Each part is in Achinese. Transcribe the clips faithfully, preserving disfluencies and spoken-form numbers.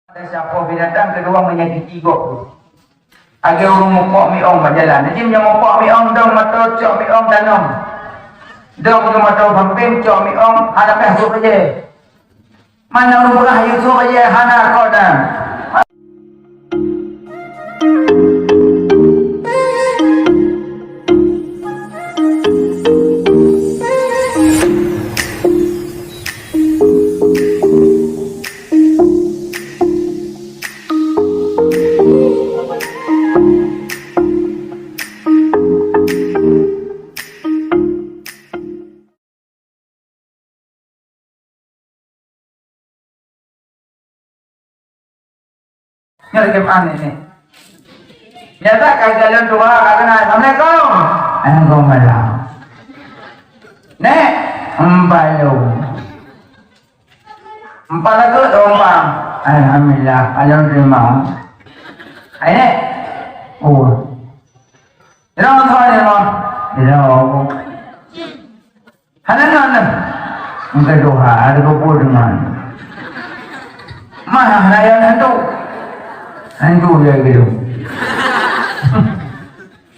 Ada sapoh binatang, keudua menyakiti gob. Lagèe ureueng mupok miong bak jalan. Jadi meunyoe mupok miong, dong mata cok miong tanom. Dong keu mata sampéng cok miong, hana payah sôk bajèe. Mana ureueng peugah yue sôk bajèe, hana kon na. Nyoe lagèe meu'ah nèk, nèk. Nyata ka jalan dua, ka keunan. Assalamualaikum. Waalaikumsalam. Nèk, empat lom. Empat lagu, dua empat. Alhamdulillah, alhamdulillah. Hai, nèk. Oh. Jinoe thon nyoe, Mak. Jinoe. Hana ngon nyan. Engkai doha, ada keupeue deungon. Mah hana nyan hantu. Hantu dia gitu.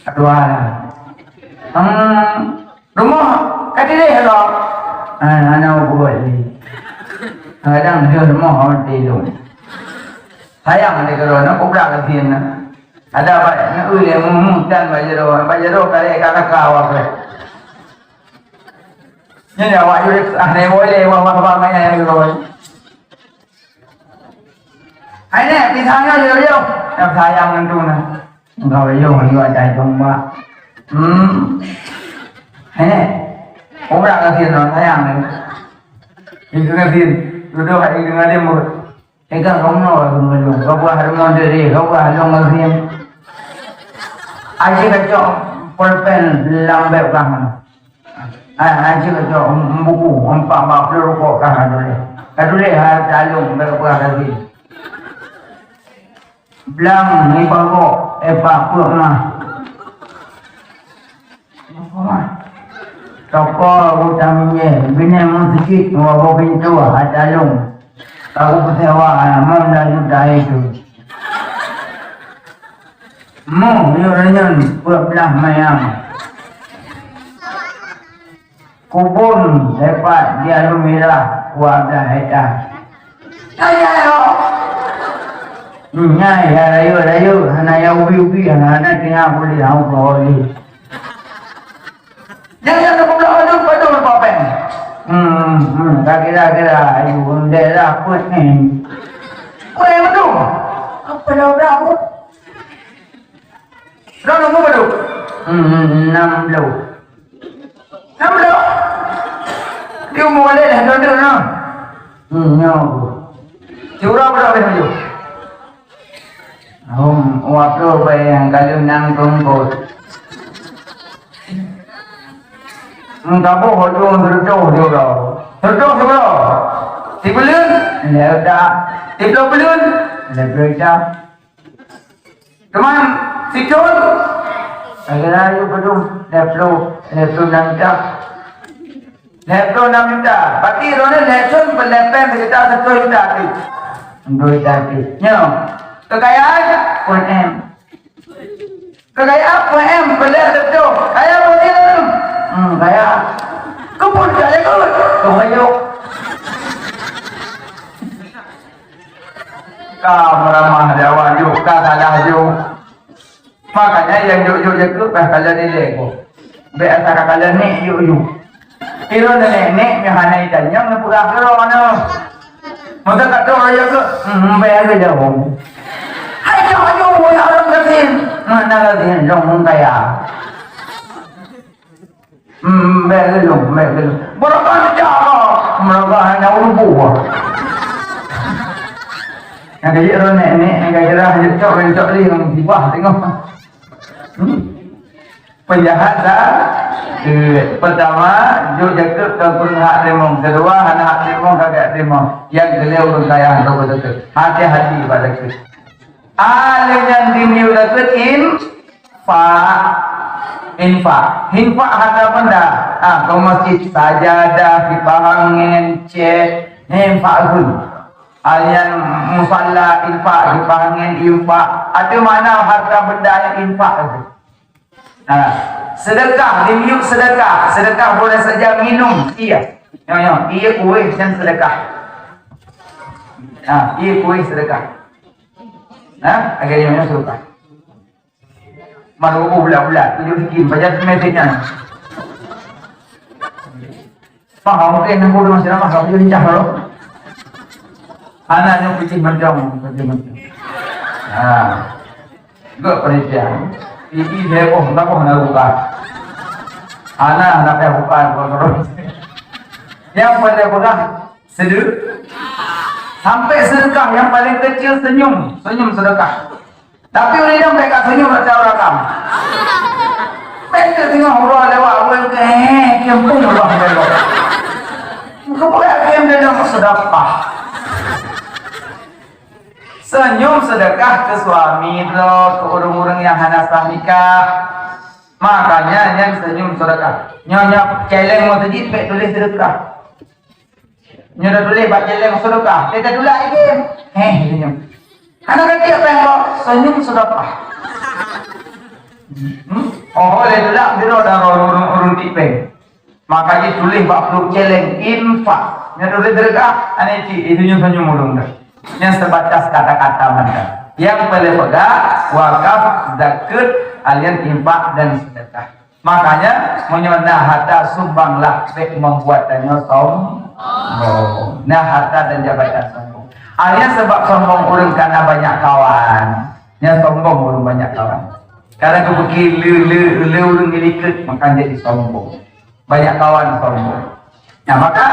Aduh lah. Hmm. Rumoh ka dilèe lom. Ah, hana buet lé. Kadang deuh rumoh awak tilông. Sayang lé keudroe, na kubra gasien na. Ada bak na eu lé mutan bak jaroe, bak jaroe ka lé ka laka awak lé. Nyan awak jurek ah lé woi lé wah wah wah maya lé keudroe. Hai nèk, pisang nyoe yo yo. Nyang sayang ngon tu na. Enggak yo yo ada domba. Hmm. Hai nèk. Orang kasih no sayang ni. Itu kasih. Duduk hari dengan dia mut. Pegang kamu lah mengelung. Kau buah rumah diri, kau buah long kasih. Aja kacau pulpen lam beg kamu. Ah, hanjeuet cok buku empat puluh rukok ka tuléh. Ka tuléh ha talong bak peugah lagi. Blang nibak gok, eh, bak peuet mah. Toko utang minjé, binéh meuseujid, dua boh pintoe ha talong. Ka geupeuseuwa limong blah juta itu. Moh yue reunyeun peuet blah mayang. Kubon lepat di alun mirah dua blah hekta. Nyan ya rayeuk-rayeuk, hana ya ubi-ubi, hana tinggai puléh, hana ubi. Nyan nyang teupeublok padum, padum leupah péng. Hmm, hmm, ka kira-kira, ayu, daerah peuet, hmm. Peuet padum? Apa dah berapa? Droeneuh umur padum? Hmm, enam puluh. Enam puluh? Di umur lé dah droeneuh, nah. Hmm, nyoe. Siuroe padum habéh tujoh? Hom, waktu bayang kalau nang tungkot. Meukaboh hudung seureutôh siuroe. Seureutôh siuroe. Sibuleuen, lhèe juta. Siplôh buleuen, lhèe plôh juta. Teuma sithôn, lagèe na yue padum, lhèe plôh, lhèe plôh nam juta. Lhèe plôh nam juta. Berarti droeneuh lhèe thôn peuleupah sekitar siploh juta pih. Siploh juta pih. Nyoe, keukayaan, peuet M. Keukayaan peuet M, peuleupah siploh. Kaya peuet M. Hmm, kaya. Keupeue jak lé keuh? Keu hayok. Ka meuramah di awak jok, ka salah jok. Makanya nyang jok-jok jakob bah kalon ilèe ko. Bèk asa ka kalon nèk jok-jok. Ilôn nèk-nèk nyoe hana itanyong neupeugah keudroe nyoe. Masa ka trok raya ke, hmm, bèk lagèe jaweueb. Hai jaweueb, hai ureueng gasien. Mana gasien, dong kaya. Hmm, bèk geulong, bèk geulong. Barokah jak kah, meurokah hana ureueng buah. Nyang kajak roh nèk-nèk, nyang kajak roh cok, cok lé ngon sibah tengok. Hmm. Penjahat dah. Eh, pertama, jok jakob teupeue hak teurimong. Kedua, hana hak teurimong, kagak teurimong. Nyang keulhèe ureueng kaya, hana beutôi. Hati-hati bak jakob. Ah, lheueh nyan dimiyueb lakoe infak. Infak. Infak harta benda. Ah, keu masjid sajadah, kiban angèn, cèt, infak gun. Alian musalla infak, geupahangen infak. Ada makna harta benda nyang infak tu. Ha. Sedekah, dimiyueb sedekah. Sedekah boleh saja minum, iya. Nyoe, nyoe, iya kueh dan sedekah. Ha, iya kueh sedekah. Ha, agak nyoe, nyoe sedekah. Malu bulat-bulat, tujuh bikin, baca mesej nyan. Faham ke, nak bodoh macam mana, faham je lincah lo. Anak nyoe putih macam, putih macam. Ha. Gak penelitian. Ini heboh, tak boh nak buka. Anak, anak yang buka, buka terus. Yang pada pegang, sedekah. Sampai sedekah yang paling kecil senyum, senyum sedekah. Tapi ureueng inong bèk ka senyum rasa ureueng agam. Bèk teuh teungoh uroe lewat ureueng keu, eh, kiempung uroe lewat. Keupeue kiém dalam sedekah. Senyum sedekah keu suami droe, keu ureueng-ureueng nyang hana sah nikah. Makanya nyan senyum sedekah. Nyoe, nyoe céléng meuseujid bèk tuléh sedekah. Nyoe tatuléh bak céléng sedekah, dia tatulak lagi. Heh, senyum. Hana keutik péng kok, senyum sedekah. Hmm? Oh, lé tulak, biro dah ureueng, ureueng tik péng. Maka jituléh bak pluek céléng, infak. Nyoe tatuléh sedekah, aneuk cit, senyum-senyum ureueng dah. Nyan sebatas kata-kata mantong. Nyang peureulèe peugah, wakaf, zakeuet, alian infak dan sedekah. Makanya, meunyoe na harta, sumbanglah, bèk membuat tanyoe sombong. Na harta dan jabatan sombong. Hanya sebab sombong ureueng karena banyak kawan. Nyan sombong ureueng banyak kawan. Karena geupikir le, le, le ureueng dilikot, maka jadi sombong. Banyak kawan sombong. Nah, maka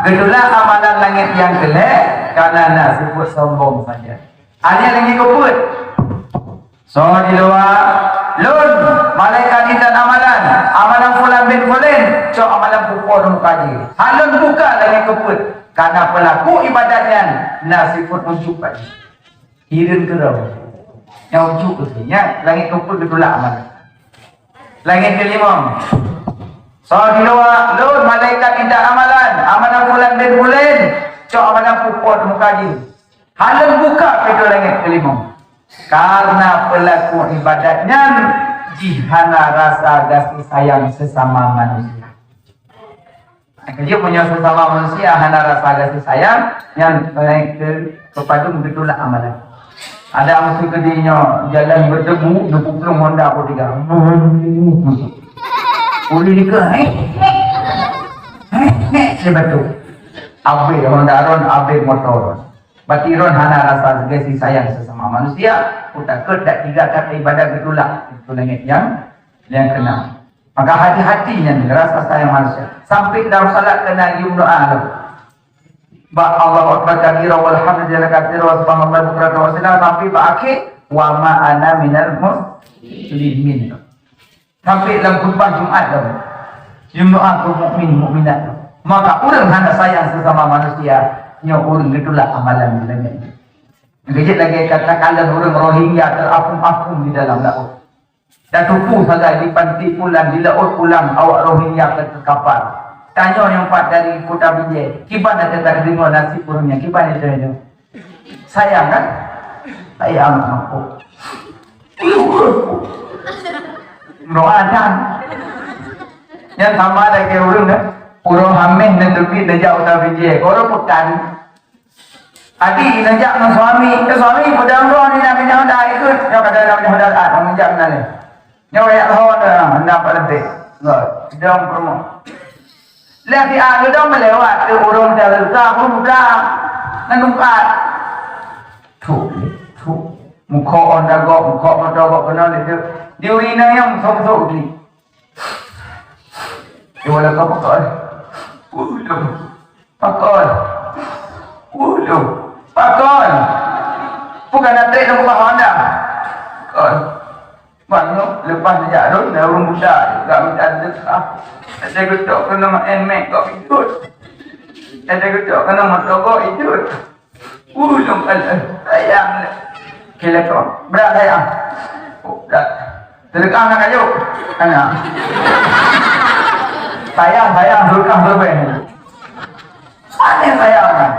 geutulak amalan langèt nyang keu lhèe karena na sifeuet sombong saja. Hanya lagèe geupeuet. Soe di luwa, lôn, malaikat intat amalan, amalan fulan bin fulan, cok amalan pupo dan muka jih. Hana lôn buka langèt keupeuet, karena pelaku ibadat nyan na sifeuet ujub bak jih. Hireuen keudroe. Nyang ujub keu nyan, langèt keupeuet geutulak amalan. Langèt keulimong. Soe di luwa, lôn, malaikat intat amalan, amalan fulan bin fulan, cok amalan pupo dan muka jih. Hana lôn buka pintoe langèt keulimong. Karena pelaku ibadat nyan jih hana rasa gaséh sayang sesama manusia. Keujeuet meunyoe sesama manusia hana rasa gaséh sayang, nyan langèt keu, keupadum geutulak amalan. Ada musuh keudeh nyoe jalan berdebu, geuplueng Honda peuet tiga. Ulih dikeue, heh, heh, heh, heh, dia batuk. Abéh Honda ron, abéh motor ron. Bati ron hana rasa gaséh sayang sesama manusia, utakot dak tiga kata ibadat geutulak, itu langèt nyang, nyang keunan. Maka hati-hati nyan rasa sayang manusia. Sampai dalam salat keunan yum doa tu. Bak Allahu Akbar kabira walhamdulillahi katsira wa subhanallahi bukratan wa asila, sampai bak akhir, "Wa ma ana minal muslimin." Sampai lam khutbah Jumat tu. Yum doa keu mukmin, mukminat tu. Maka ureueng hana sayang sesama manusia, nyoe ureueng geutulak amalan di langèt. Geujeuet lagèe katakanlah ureueng Rohingya terapung-apung di dalam laôt. Tateupeue sagai di panti pulan, di laôt pulan, awak Rohingya ka teukapar. Tanyoe nyang pat dari Kota Bijèh, kiban ata tadeungoe nasib ureueng nyan, kiban ata nyoe. Sayang kan? Sayang aku. Doa kan? Nyang sama lagèe ureueng kan? Ureueng hamèh neuteubiet neujak Kota Bijèh, ureueng pekan. Adi neujak ngon suami, ke suami peudong droe ni nak pindah Honda ikut. Nyoe kata nak pindah Honda, ah, neujak meunan lé. Nyoe rakyat Lahon dah, Honda pat leubeh. Nyoe, dong promo. Lé si A geudong meulewat, ke ureueng dah reuka, ureueng muda. Ngon tungkat. Thuk, thuk. Mukhok Honda gok, mukhok moto gok keunoe lé tu. Di ureueng inong nyang sok-sok geuh. Iwoe lakoe pakon. Ulôn. Pakon. Ulôn. Pakon. Bukan até nyang bak Honda. Pakon. Banyak lepas jak rot, dah ureueng buta juga minta sedekah. Ada getok kena main mek kok ikut. Ada getok kena motor kok ikut. Ulôn, alah, sayang. Kira tu, berat sayang. Oh, berat. Sedekah nak kayu. Tanya. Sayang, sayang, sedekah lebih. Mana sayang?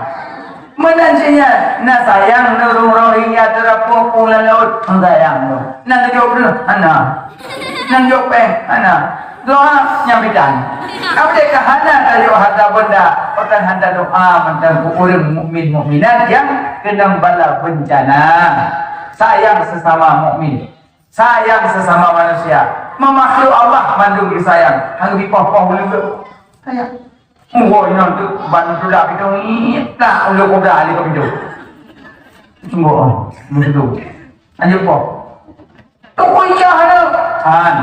Meunan cit nyan, na sayang nurung roh iya teurapong-pong lam laôt, sayang tu. Na neujok breueh, hana. Na neujok péng, hana. Doa nyang bidan. Abdeh ka hana tajok harta benda, pakon hana doa mantong keu ureuëng mukmin mukminat nyang keunong bala beuncana. Sayang sesama mukmin. Sayang sesama manusia. Memakhluk Allah mandum disayang. Hana dipoh-poh uleuek. Sayang. Munggo inong tu ban tulak bidong itak uleuek kobra lé keu bidong. Sungguh, oh, betul. Lanjut po. Tu kuliah ada. Han.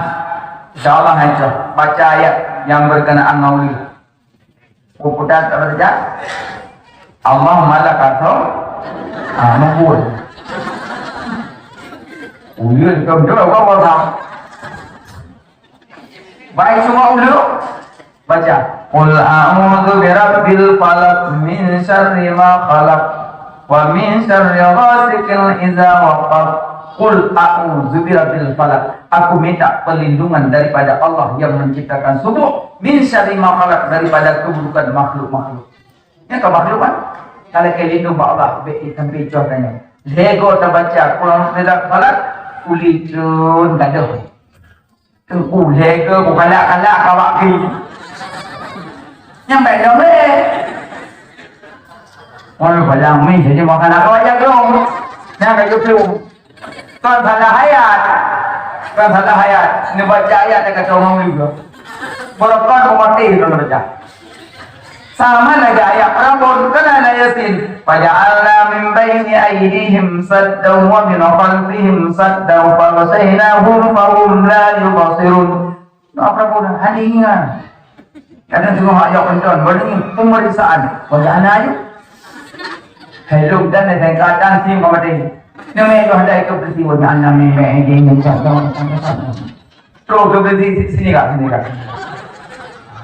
Insya Allah, insya Allah. Baca ayat yang berkenaan maulid. Kuputar tak baca. Allah malah kata, ah, mabur. Ulun kau betul kau kau tak. Baik semua ulun. Baca. Qul a'udzu birabbil falaq, min syarri ma khalaq, wa min syarri ghasiqin idza waqab. Qul a'udzu birabbil falaq. Aku minta perlindungan daripada Allah yang menciptakan subuh, min syarri ma khalaq, daripada keburukan makhluk-makhluk. Nyan ka makhluk kan? Kalau ka lindong bak Allah, bèk sampai icoh tanyoe. Lhèe goe tabaca Qul a'udzu birabbil falaq, ulih treun gadoh. Teungku lhèe goe beukalak-kalak ka bak kri. Nyang bèk lom lé. Oi, balang mi jadi makan apa aja dong. Nyang ka jeplu. Kon salah ayat. Kon salah ayat. Neubaca ayat dekat orang juga. Berokon mengerti kalau baca. Sama lagèe ayat Prabon, kan ada Yasin. Faja'alna min baini aydihim saddan wa min khalfihim saddan faghshaynahum fahum la yubsirun. Nah, Prabon, hana ingat. Kadang tengok hak jawab penton, baru ni pemeriksaan. Faja'alna aja. Hello, dan ada keadaan sih, Mama Tengah. Nama itu ada itu peristiwa, ja'alna min baini aydihim saddan. Terus ke beli sini, sini kak, sini kak.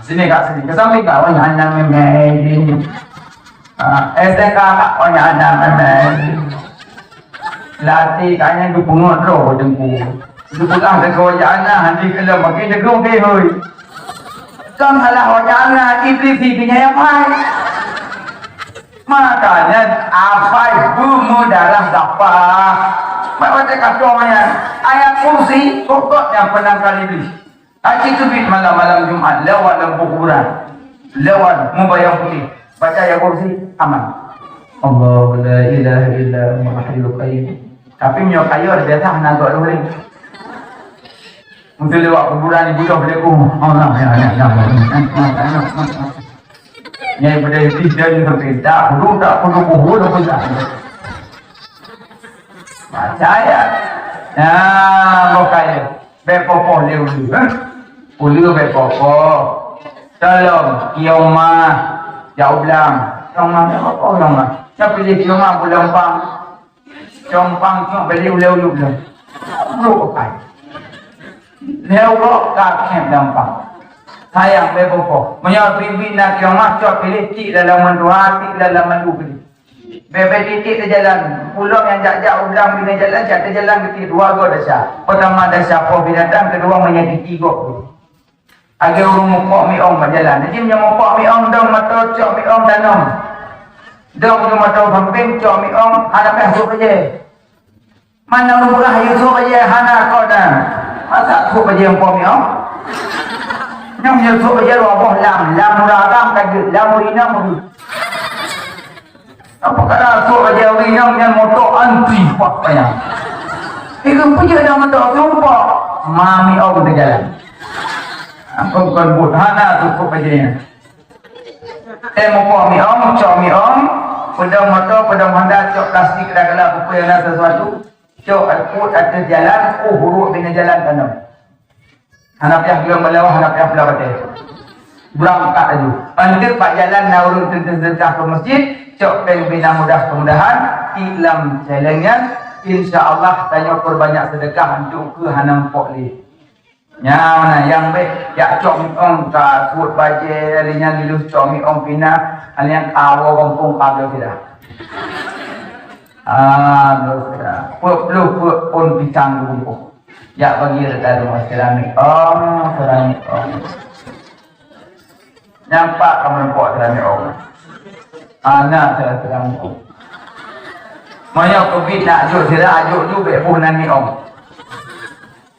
Sini kak, sini. Ke samping kak, oh, anak memang. Ah, S D K kak, oh, anak memang. Latih kak, yang dukungan terus jengku. Dukungan ke kau anak, nanti kalau makin dekat ke hoi. Kan salah wajah anak, iblis di dunia yang baik. Makanya abai beumudarah gapa. Mak baca kacau nyan. Ayat kursi, kokot nyang penangkal iblis. Haji teubiet malam-malam Jumat, lewat lam kuburan. Lewat mubayang putih. Baca ayat kursi, aman. Allahu la ilaha illa huwal hayyul qayyum. Tapi meunyoe kayô biasa hana gok lé. Untuk lewat kuburan ibu dah boleh ku. Allah ya ya ya. Nyai berdaya di dan sampai tak kudu tak kudu kubu dah pun tak. Baca ya. Nah, bukan ya. Bèk poh-poh lé ulèe, eh? Ulèe bèk poh-poh. Tolong, kiong mah, jak u blang. Kiong mah, bèk poh-poh, kiong mah. Siapa dia kiong mah, bulan pang. Kiong pang, kiong beli ulèe ulèe ulèe. Bro, kai. Lewat ka khém dalam pang. Sayang, bèk poh-poh. Meunyoe bibi na kiong mah, cok pilih tik dalam mandua, tik dalam mandu pilih. Bèk-bèk tiek-tiek teujalan. Ulôn nyang jak-jak u blang binéh jalan, jak teujalan geutiek dua goe desya. Peutama desya poh binatang, keudua menyakiti gob. Lagèe ureueng mupok miong bak jalan. Jadi meunyoe mupok miong, dong moto cok miong tanom. Dong moto sampéng cok miong, hana payah sôk bajèe. Mana ureueng peugah Yusuf aja hana kon na. Masa sôk bajèe mupok miong? Nyang Yusuf aja dua boh lam, lam ureueng agam ka jeuet, lam ureueng inong ka jeuet. Apa kata sôk bajèe ureueng inong nyan moto anti pat payah. Ikeu peujeuet dah moto sumpah. Mami ong teujalan. Aku kon buet hana sôk bajèe nyan. Eh, mupok miong, cok miong, peudong moto, peudong honda, cok plastik, kadang-kadang peue nyang na sesuatu. Cok, peuet ateueh jalan, uh, uruek binéh jalan tanom. Hana payah gleueng bak lawah, hana payah pula batèe. Beurangkat laju. Enteuk bak jalan na ureueng teuntèe seudekah keu masjid, cok péng bina mudah kemudahan, tiek lam céléng nyan, insya Allah tanyoe peurbanyak seudekah enteuk keu hana mupok lé. Nyan na nyang bèk jak cok miong ka kuet bajèe, lheuh nyan lilôh cok miong pina, lheuh nyan ka woe gampông ka bloe sira. Ah, bloe sira. Peuet ploh peuet phôn pisang geurumpok. Jak bagi reda rumoh sira miong, sira miong. Nyang pat ka meurumpok sira miong. Hana sira-sira miong. Meunyoe keubiet na jok sira, jok ju bèk boh nan miong.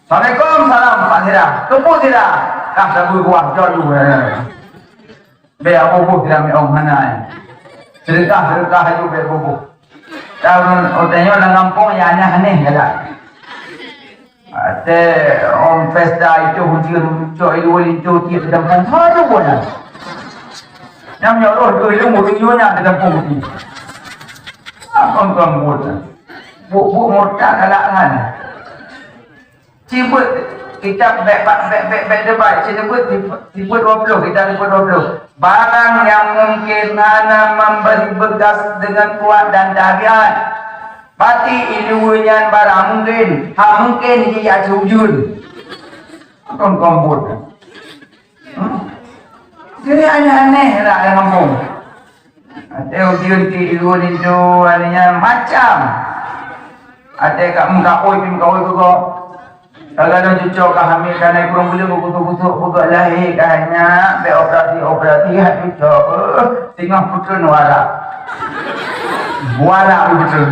"Assalamualaikum." "Salam, Pak Sira." "Keupeue sira?" "Kah sapeue kuah jok ju." Bèk boh-boh sira miong hana. Seudeukah-seudeukah aju bèk boh-boh. Tahu, oh, tanyoe lam gampông nyang aneh-aneh galak. Watèe ôn pesta itu ujeuen, cok ilu linto tiep di gampông, haru bunoe. Nyang nyoe roh dua ilu ureueng nyoe nyang di gampông itu. Kon-kon buet. Buet-buet murtad galak nyan. Sibeuet kitab bèk, bèk, bèk, bèk debat, sibeuet, sibeuet dua puluh, kitab sibeuet dua puluh. Barang nyang mungkin hana memberi bekas dengan kuat dan tabiat. Pati iluwa nyan barang mungkin, ha mungkin jijak siujeuen. Kon-kon buet. Hmm? Jadi aneh-aneh lah dalam kampung. Watèe ujeuen ti ilu linto, aneh nyan macam. Watèe ka meukaôi pih meukaôi keu gob. Kadang-kadang cucok ka hamil, ka na kureueng buleuen beugosok-gosok, beugok lahé ka nyak, bèk operasi-operasi, hai cucok, eh, singoh putreun warak. Warak putreun.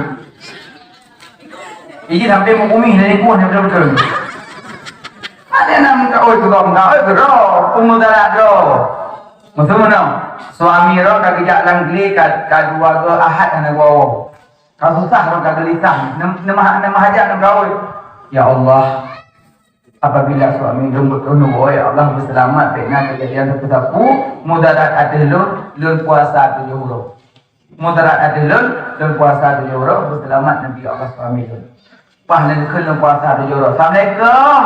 Iji sampai meukumih dari buah ni betul-betul. Ada nak minta oi keu gom, minta oi keu droe, pemudarat droe. Meusu meunoe, suami droe ka geujak lam glé ka, ka dua go ahad hana geuwoe. Ka susah droe ka geulisah, nem, nem, nem hajat nem gaul. Ya Allah, apabila suami lôn buet keunoe, ya Allah, beuseulamat, bèk na keujadian sapeue-sapeue, mudarat ateueh lôn, lôn puasa tujoh uroe. Mudarat ateueh lôn, lôn puasa tujoh uroe, beuseulamat Nabi Allah suami lôn. Paih lôn kheun lôn puasa tujoh uroe. Assalamualaikum.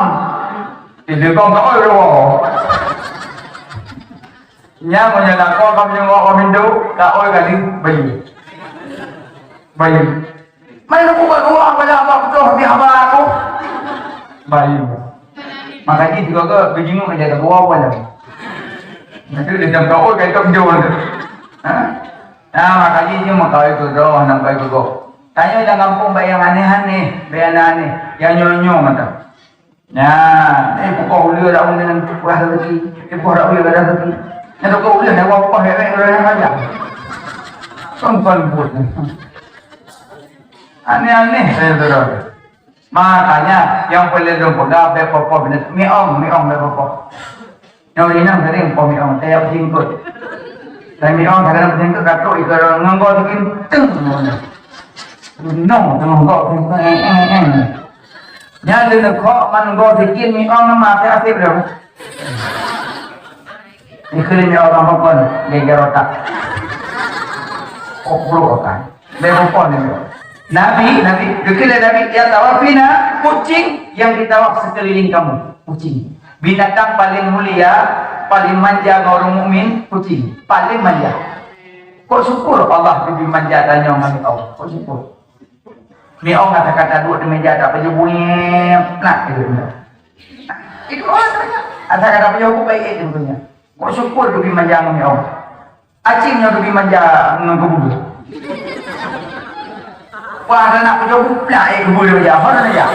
Di depan ka oi uroe. Nyan meunyoe lakoe ka meunyoe ka pintoe, ka oi kali bayeue. Bayeue. Mana aku buat dua pada abang betul di abang aku. Bayeue. Makanya juga ke bejinguk aja ke dua apa aja. Nanti dia jam kau kayak kau jauh tu. Ha? Nah, makanya dia mau kawin ke doh, nak kawin ke doh. Tanya dah kampung bayang aneh-aneh, bayang aneh. Yang nyonyo mata. Nah, eh pokok ulia dah dengan pukul rezeki, pukul dah ulia dah rezeki. Yang pokok ulia dah pokok hewek udah yang aja. Kan bukan buat. Aneh-aneh saya tu dah. Makanya, nyang peureulèe lôn peugah, bèk poh-poh binatang. Miong, miong bèk poh-poh. Nyang inong sering poh miong, tayap singkot. Dan miong kadang singkot, katrok ikot ngon goe sikin, teng. Nong teungoh goe sikin, eng, eng, eng. Nyan leuneuk kok man goe sikin miong, nama asèp-asèp lom. Dikheun lé miong lam pakon, geger otak. Koprok otak. Lé pakon lé miong. Nabi, Nabi, geukheun lé Nabi, "Ya tawafina, kucing yang ditawaf sekeliling kamu." Kucing. Binatang paling mulia, paling manja ngon ureueng mukmin, kucing. Paling manja. Kok syukur Allah geubri manja tanyoe ngon Allah. Kok syukur. Miong ata ka taduek di meja, tak pajoh buet, plak gitu. Itu Allah tanya. Ata ka tapajoh buet baik itu punya. Kok syukur geubri manja ngon miong. Acing nyoe geubri manja ngon keubu. Wah, ada nak pajoh buet plak, eh, keubu dia pajoh. Apa namanya?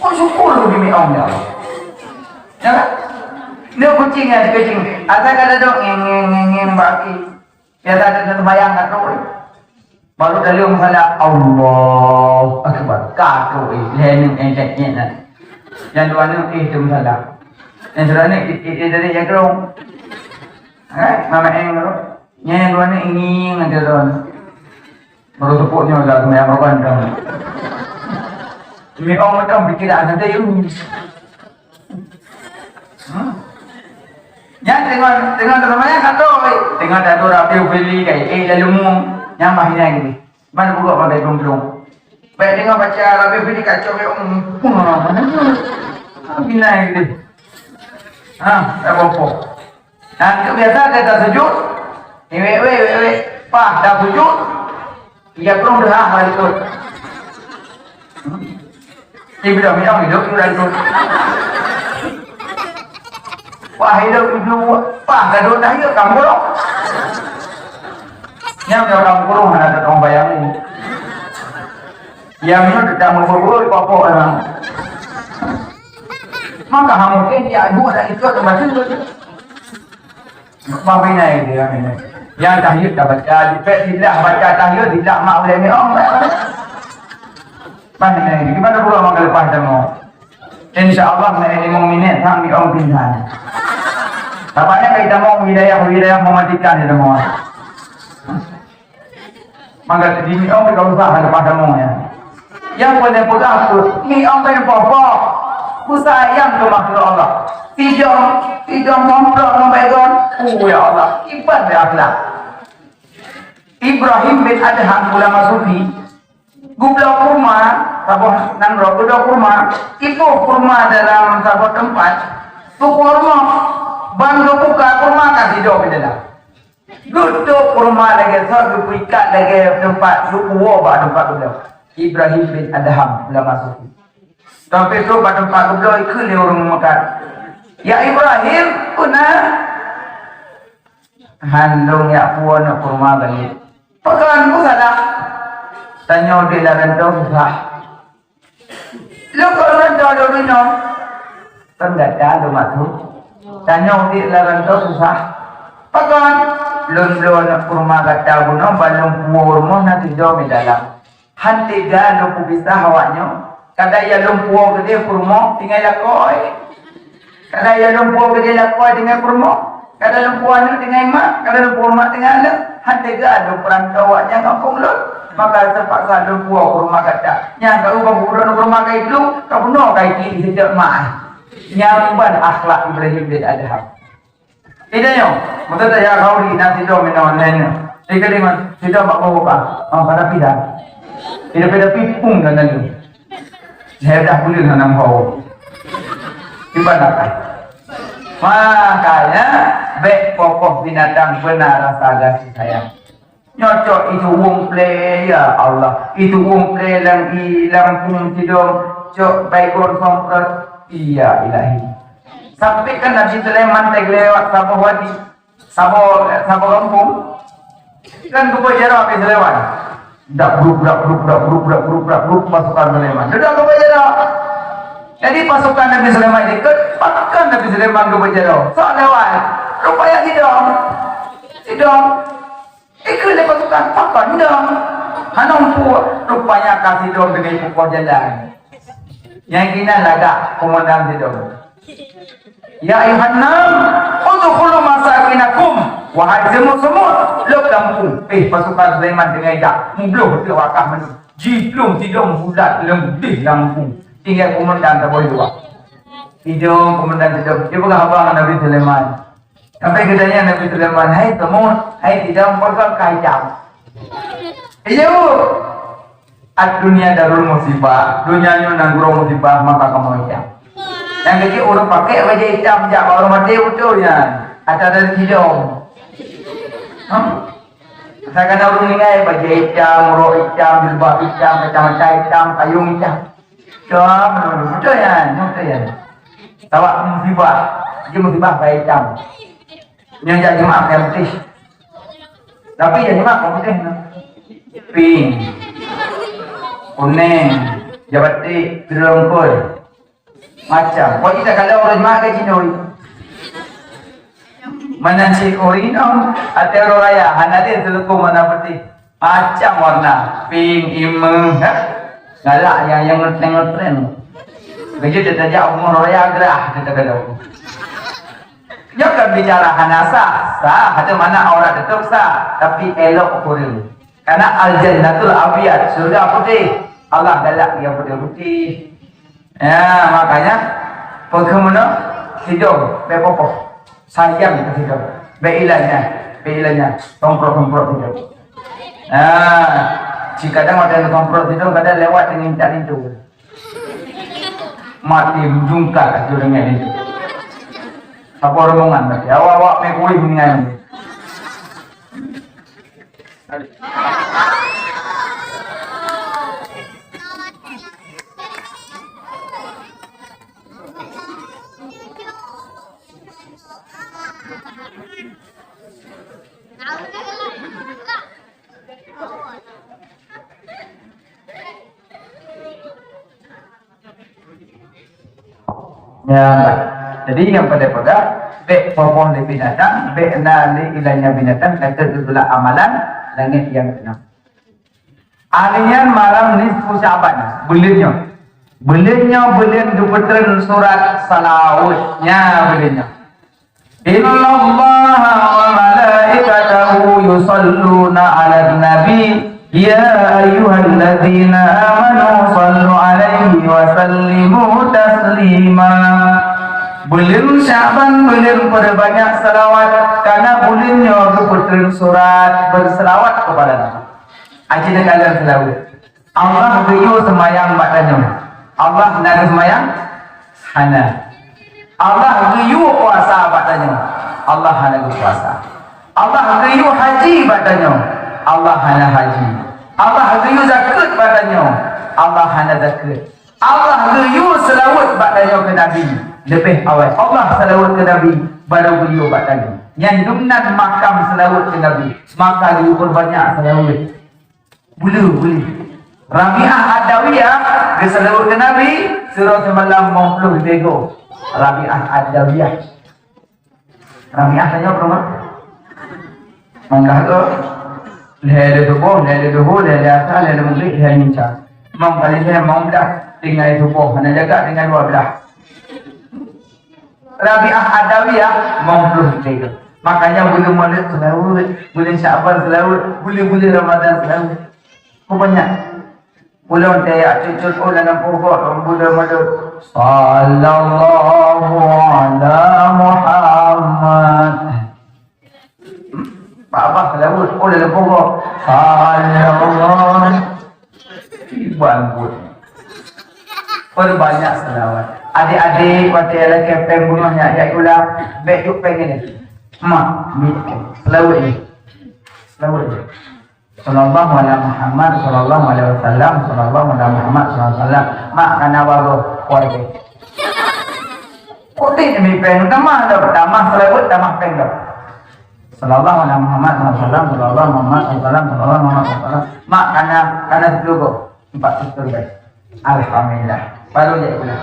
Kok syukur geubri miong ya Allah. Ya kan? Ni kucing ya, kucing. Ata ka taduek ngeng, ngeng, ngeng, ngeng, bak aki. Biasa ada sembahyang kat tu. Baru dari musala, Allahu Akbar. Ka tu, eh, lhèe nyoe, eh, cek, cek, nah. Yang dua nyoe, eh, tu musala. Yang dua nyoe, eh, eh, eh, dari jagung. Eh, mama eng tu. Yang dua nyoe, ingin ada tu. Baru tepuk nyoe dah, sembahyang korban dah. Demi Allah, macam pikiran nanti, you. Hmm. Nyan teungoh, teungoh teuma nyan ka trok, eh. Teungoh taduek Rabiul Fili ka, eh, lalu mu, nyan bah inan gini. Ban bugok makai blong-blong. Baik teungoh baca Rabiul Fili ka cok, eh, um, pung, ah, mana tu? Ah, inan gini. Ha, tak apa-apa. Nah, itu biasa dia tak sujud. Eh, weh, weh, weh, weh. Pah, tak sujud. Ija krueng deuh ah bak likot. Iblih miyueng hidup di likot. Wah, hidup iblih, wah, gadot dah ya, kampung. Nyang dia orang kurung hana ada orang bayang ni. Yang ni kita mau berbuat apa orang. Maka hamu ni dia dua dah ikut macam tu. Mabinai dia ini. Nyang tahiyat ka baca, dipek siblah baca tahiyat, siblah mak ulèe miong. Bang, ini gimana pula maka lepas temu? Insya Allah, naik lima minit, sang miong pingsan. Tampaknya kita mau wilayah-wilayah mematikan itu semua. Maka jadi miong kita usah lepas temu ya. Yang boleh pegang tu, miong main popo. Usah yang ke makhluk Allah. Sijong, sijong komplok ngon baygon. Oh ya Allah, kiban deh akhlak. Ibrahim bin Adham, ulama sufi, geubloe kurma, saboh nanggroe geubloe kurma, iboh kurma dalam saboh teumpat, tukoe rumoh, ban geubuka kurma ka sidroe di dalam. Geutok kurma lagèe soe, geupeuikat lagèe teumpat, geupuwoe bak teumpat geubloe. Ibrahim bin Adham, ulama sufi. Sampai trok bak teumpat geubloe, ikheun lé ureueng meukat, "Ya Ibrahim, peue na?" "Han lôn jak puwoe nyoe kurma balék." "Pakon, peue salah?" "Tanyoe di lam rantau susah." "Lôn kon rantau lôn inoe." "Kon gata lôn maksud. Tanyoe di lam rantau susah." "Pakon?" "Lôn bloe nyoe kurma gata bunoe, ban lôn puwoe rumoh na sidroe di dalam." "Han teuga lôn peugisa awaknyoe, kadang ya lôn puwoe keudéh peurumoh tinggai lakoe. Kadang ya lôn puwoe keudéh lakoe tinggai peurumoh. Kadang lôn puwoe aneuk tinggai mak, kadang lôn puwoe mak tinggai aneuk. Han teuga lôn peurantô awaknyan gampông lôn. Maka teupaksa lôn puwoe peurumoh gata. Nyang ka ubah peurumoh peurumoh kai dulu, ka bunoe kai kiri sejak mak." Nyang ban akhlak Ibrahim bin Adham. Ida nyoe, masa saya khauri na sidroe meunan laén nyoe. Di kalimat sidroe bak bawah ka. Oh, pada pida. Ida pida pipung dan lalu. Saya dah boleh nanam bau. Ibarat. Makanya, bèk pokoh binatang beuna rasa gaséh sayang. Nyoe cok itu wong plé, ya Allah. Itu wong plé lam i, lam pung sidong. Cok baikon somprot. Ya Ilahi. Sampai kan Nabi Sulaiman teuglewat saboh wadi. Saboh, saboh gampông. Kan geubuet jaroe Nabi Sulaiman. Dak bruk, dak bruk, dak bruk, dak bruk, dak bruk pasukan Sulaiman. Dudoe geubuet jaroe. Jadi pasukan Nabi Sulaiman ikot, pakon Nabi Sulaiman geubuet jaroe. Sok lewat. Rupanya sidong. Sidong. Ikheun lé pasukan, pakon dong. Hana muphom, rupanya ka sidong deungon ipukoh jalan. Nyang keunan lagak komandan sidong. "Ya ayuhan nas, udkhulu masakinakum." Wahai semut-semut, lôb lam pung. Eh, pasukan Sulaiman deungon jak, mubloh teuh wakah meunan. Jiplueng sidong bulat lam deh lam pung. Tinggai komandan saboh dua. Sidong komandan sidong. Dia peugah haba ngon Nabi Sulaiman. Sampai geutanyong Nabi Sulaiman, "Hai semut, hai sidong, pakon ka itam?" "Iya, Bu." "Ad-dunya darul musibah, donya nyoe nanggroe musibah, maka kamoe itam." Nyang keuh ureueng pakai bajèe itam jak bak ureueng maté beutôi nyan. Ata dari sidong. Hah? Asai kana ureueng tinggai bajèe itam, rok itam, jilbab itam, kacamata itam, payong itam. Cok, betul ya, betul ya. Tawak musibah, dia musibah baik jam. Yang jadi mak yang putih. Tapi jadi mak yang putih no. Pink, kuning, jabatik, terlongkol. Macam. Kau kita kalau orang mak ke Cina. Mana si Orino atau orang raya, hana dia telekong mana putih. Macam warna, pink, imeuh, ha? Galak nyang, nyang ngeutren-ngeutren. Begitu tajak umur raya gerah, kita kata. Nyoe kan bicara hana sah, sah, ada mana aurat tetap sah, tapi elok kureueng. Karena al-jannatul abyad, surga putih. Allah galak yang putih-putih. Ya, makanya, peue keuh meunoe, sidong, bèk popoh. Sayang keu sidong. Bèk ilan nyan, bèk ilan nyan. Tomprot-tomprot sidong. Nah, si kadang ada yang tomprot sidong, kadang lewat dengan tak lintu. Mati jungkat tu dengan itu. Apa rombongan mati? Awak-awak mie kuih dengan ini. Ya, jadi yang pada pegang Bék poh-poh lé binatang, bék na lé iéleumé binatang, ka teuka geutulak amalan langét nyang keunoe. Hari nyan malam nisfu Sya'ban, buleuen nyoe. Buleuen nyoe buleuen geupeutrön surat salaweuet. Nya buleuen nyoe. Innallaha wa malaikatahu yusalluna 'alan nabi, ya ayyuhalladzina amanu sallu 'alaihi wa sallimu taslima. Buleuen Sya'ban buleuen peurebanyak salawat, karna buleuen nyoe geupeutrön surat beusalawat keupada Nabi. Aji neukalon seulaweuet. Allah geuyue seumayang bak tanyoe. Allah hana geuseumayang? Hana. Allah geuyue puasa bak tanyoe. Allah hana geupuasa. Allah geuyue haji bak tanyoe. Allah hana haji. Allah geuyue zakeuet bak tanyoe. Allah hana zakeuet. Allah geuyue seulaweuet bak tanyoe keu Nabi. Leubeh awai Allah seulaweuet keu Nabi, barô geuyue bak tanyoe. Nyan dumnan makam seulaweuet keu Nabi. Maka geuyue peurebanyak seulaweuet. Buleuen, buleuen. Rabi'ah Adawiyah geuseulaweuet keu Nabi, sidroe simalam limong ploh lhèe goe. Rabi'ah Adawiyah. Rabi'ah tanyoe peurumoh? Limong blah goe. Lhèe lé suboh, lhèe lé duhô, lhèe lé asa, lhèe lé meugréb, lhèe lé isya. Limong kali lhèe, limong blah. Tinggai suboh, hana jaga, tinggai dua blah. Rabi'ah Adawiyah, limong ploh lhèe goe. Makanya buleuen Maulid seulaweuet, buleuen Sya'ban seulaweuet, buleuen-buleuen Ramadan seulaweuet. Kok banyak? Ulôn teuyak cut-cut, oh, limong ploh goe, buleuen Maulid. Sallallahu ala Muhammad. Babah seulaweuet, oh, limong ploh goe. Sallallahu. Iban buet. Peurebanyak seulaweuet. Adék-adék, watèe lakèe péng bunoe nyak jak sikula, bèk jok péng nyoe. Mak, mi, seulaweuet nyoe. Seulaweuet nyoe. Sallallahu ala Muhammad, sallallahu alaihi wasallam, sallallahu ala Muhammad, sallallahu alaihi wasallam. Mak, kana bagoe, kuat deh. Kok deh demi péng, tamah dah, tamah seulaweuet, tamah péng dah. Sallallahu ala Muhammad, sallallahu alaihi wasallam, sallallahu ala Muhammad, sallallahu alaihi wasallam, sallallahu alaihi wasallam. Mak, kana, kana sepuluh goe, empat ratus ribèe. Alhamdulillah. Baru jak sikula.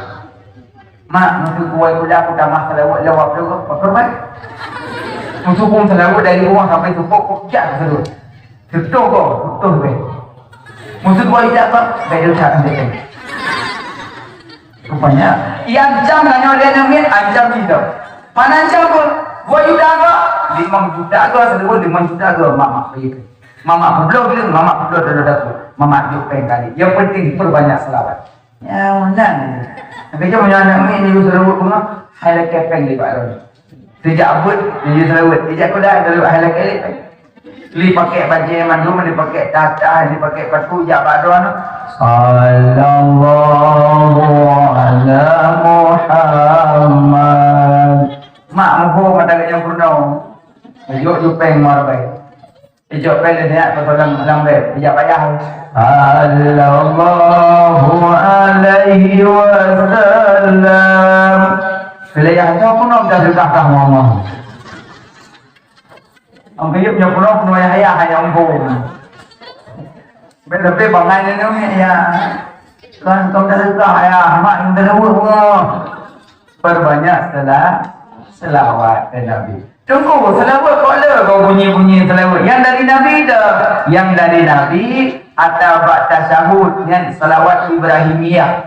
Mak, meusukon kuwai kuda aku tamah seulaweuet lewat dulu, apa baik? Meusukon seulaweuet dari rumah sampai tupok, kok jak seulaweuet. Tutoh ko, tutoh be. Meusukon kuwai jak ko, bèk desya sampai. Rupanya, nyang ancam tanyoe lé aneuk miet, ancam jih tau. Mana ancam pun, dua juta ko, limong juta ko, seulaweuet limong juta ko, mak, mak, begitu. Mamak peubloe bileung, mamak peubloe dalam dapur. Mamak jok péng kali. Yang penting peurebanyak seulaweuet. Ya, meunan. Tapi cuma nyan aneuk miet ni seulaweuet bunga, hai lakèe péng di bak lôn. Sijak beuet, ni seulaweuet. Sijak kuda, seulaweuet hai lakèe péng. Li pakai bajèe mandum, li pakai tata, li pakai patu, jak bak droe. Sallallahu ala Muhammad. Mak muphom mata geuh nyang peurunoe. Jok jupeng meuabai. Ijok péng lé nyak keu lam, lam bèk, ijak payah. Sallallahu alaihi wasallam. Bila yah nyoe pun dah sudah kah ngomong. Ong kayup nyoe pun pun yah yah ayah embung. Bèk lebih bangai ni ni ya. Kan kau dah sudah ayah, mak yang dah dua bunga. Perbanyak sela-, selawat ke Nabi. Tunggu, selawat kok le kau bunyi-bunyi selawat? Yang dari Nabi dah. Yang dari Nabi, ata bak tasyahud, nyan selawat Ibrahimiyah.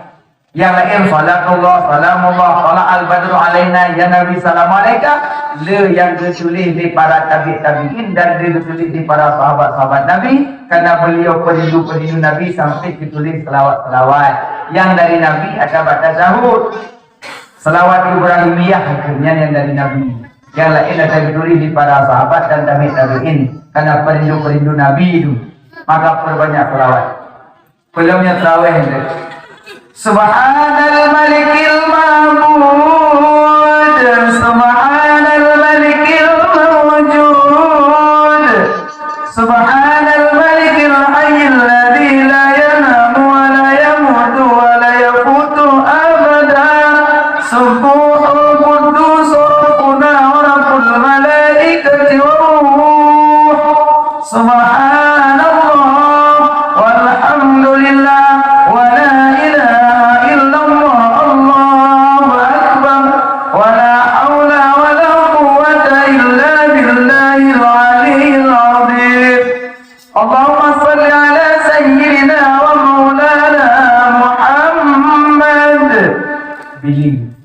Yang lain, salatullah, salamullah, tala al-badru alaina, ya Nabi, salam alaika. Le yang ditulis di para tabi' tabi'in dan ditulis di para sahabat-sahabat Nabi, karena beliau perindu-perindu Nabi sampai ditulis selawat-selawat. Yang dari Nabi, ata bak tasyahud. Selawat Ibrahimiyah, nyan yang dari Nabi. Yang lain ada ditulis di para sahabat dan tabi' tabi'in. Karena perindu-perindu Nabi itu. Maka perbanyak selawat. Belumnya terawih itu. Subhanal Malikil Ma'bud. Subhanal Malikil Mawjud. Subhanal Malikil Hayyil Ladzi la yanamu wa la yamutu wa la yamutu abada. Subbuhun Quddus Rabbuna wa Rabbul Malaikati wa Ruh. Subhanallah walhamdulillah wa la ilaha illallah. Allah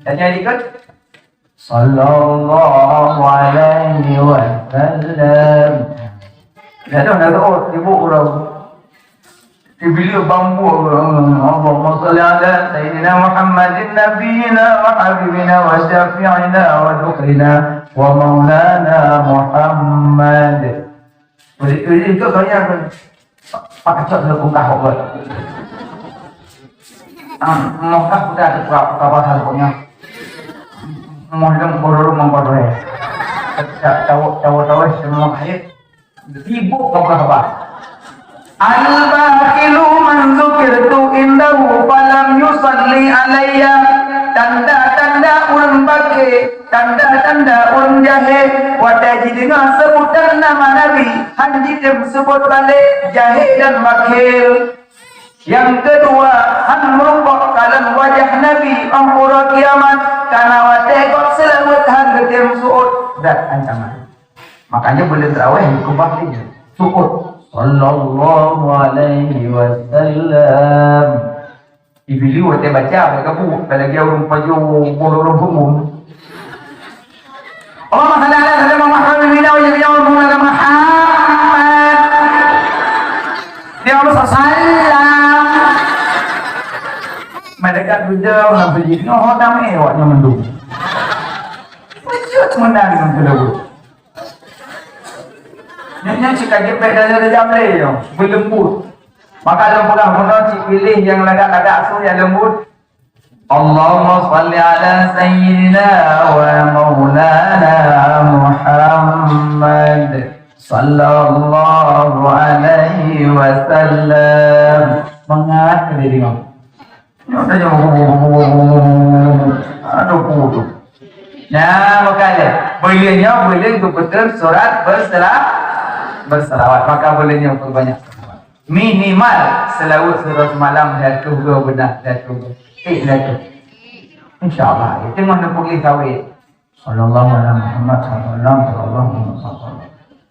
Tanya dikit. Sallallahu alaihi wasallam. Dah dah dah oh, ibu orang. Ibu bambu. Allahumma salli ala sayyidina Muhammadin nabiyina wa habibina wa syafi'ina wa dhukrina wa maulana Muhammad. Jadi, jadi itu saya Pak Kacot dah bungkah kok. Ah, mokah udah ada buka buka pasal pokoknya. Mau dong kororo mengkodoi. Tahu tahu tahu semua kait. Sibuk kau kah apa? Al-bakhilu man dzukirtu indahu falam yusalli alayya. Tanda-tanda ureuëng bakhe, tanda-tanda ureuëng jahé, watée jideungoe seubutan nama Nabi, han jitem seubut balek, jahé dan bakhil. Nyang keudua, han meureumpok kalon wajah Nabi óh uroe kiamat, kana watée gob seulaweuet han geutem seuôt, brat ancaman. Makanya buleuen tarawih keubah dia. Seuôt. Sallallahu alaihi wasallam. Ibili watée baca, bak gabu, apalagi ureuëng pajoh boh ureuëng bumbum. Allahumma salli ala sayyidina Muhammad wa ala ali Muhammad. Dia Allah sallam. Malaikat bujang nak beli. Nyoh damai awaknya mendung. Bujang menang dengan kelebut. Nyan, nyan cit ka jipék dada-dada jamlé nyoe, beuleumbut. Maka lôn peugah bunoe cit piléh nyang lagak-lagak su nyang leumbut. Allahumma shalli ala sayyidina wa maulana Muhammad sallallahu alaihi wasallam. Mangat keu diri nyoe. Nyoe tanyoe. Aduh, kudu. Nah, maka lé. Buleuen nyoe, buleuen geupeutron surat bersela-, berselawat. Maka buleuen nyoe perbanyak selawat. Minimal selawat seuhari seumalam, seratus dua belas, seratus. Eh, seratus. Insya Allah. Itu mana pergi sawit. Sallallahu ala Muhammad, sallallahu alaihi wasallam.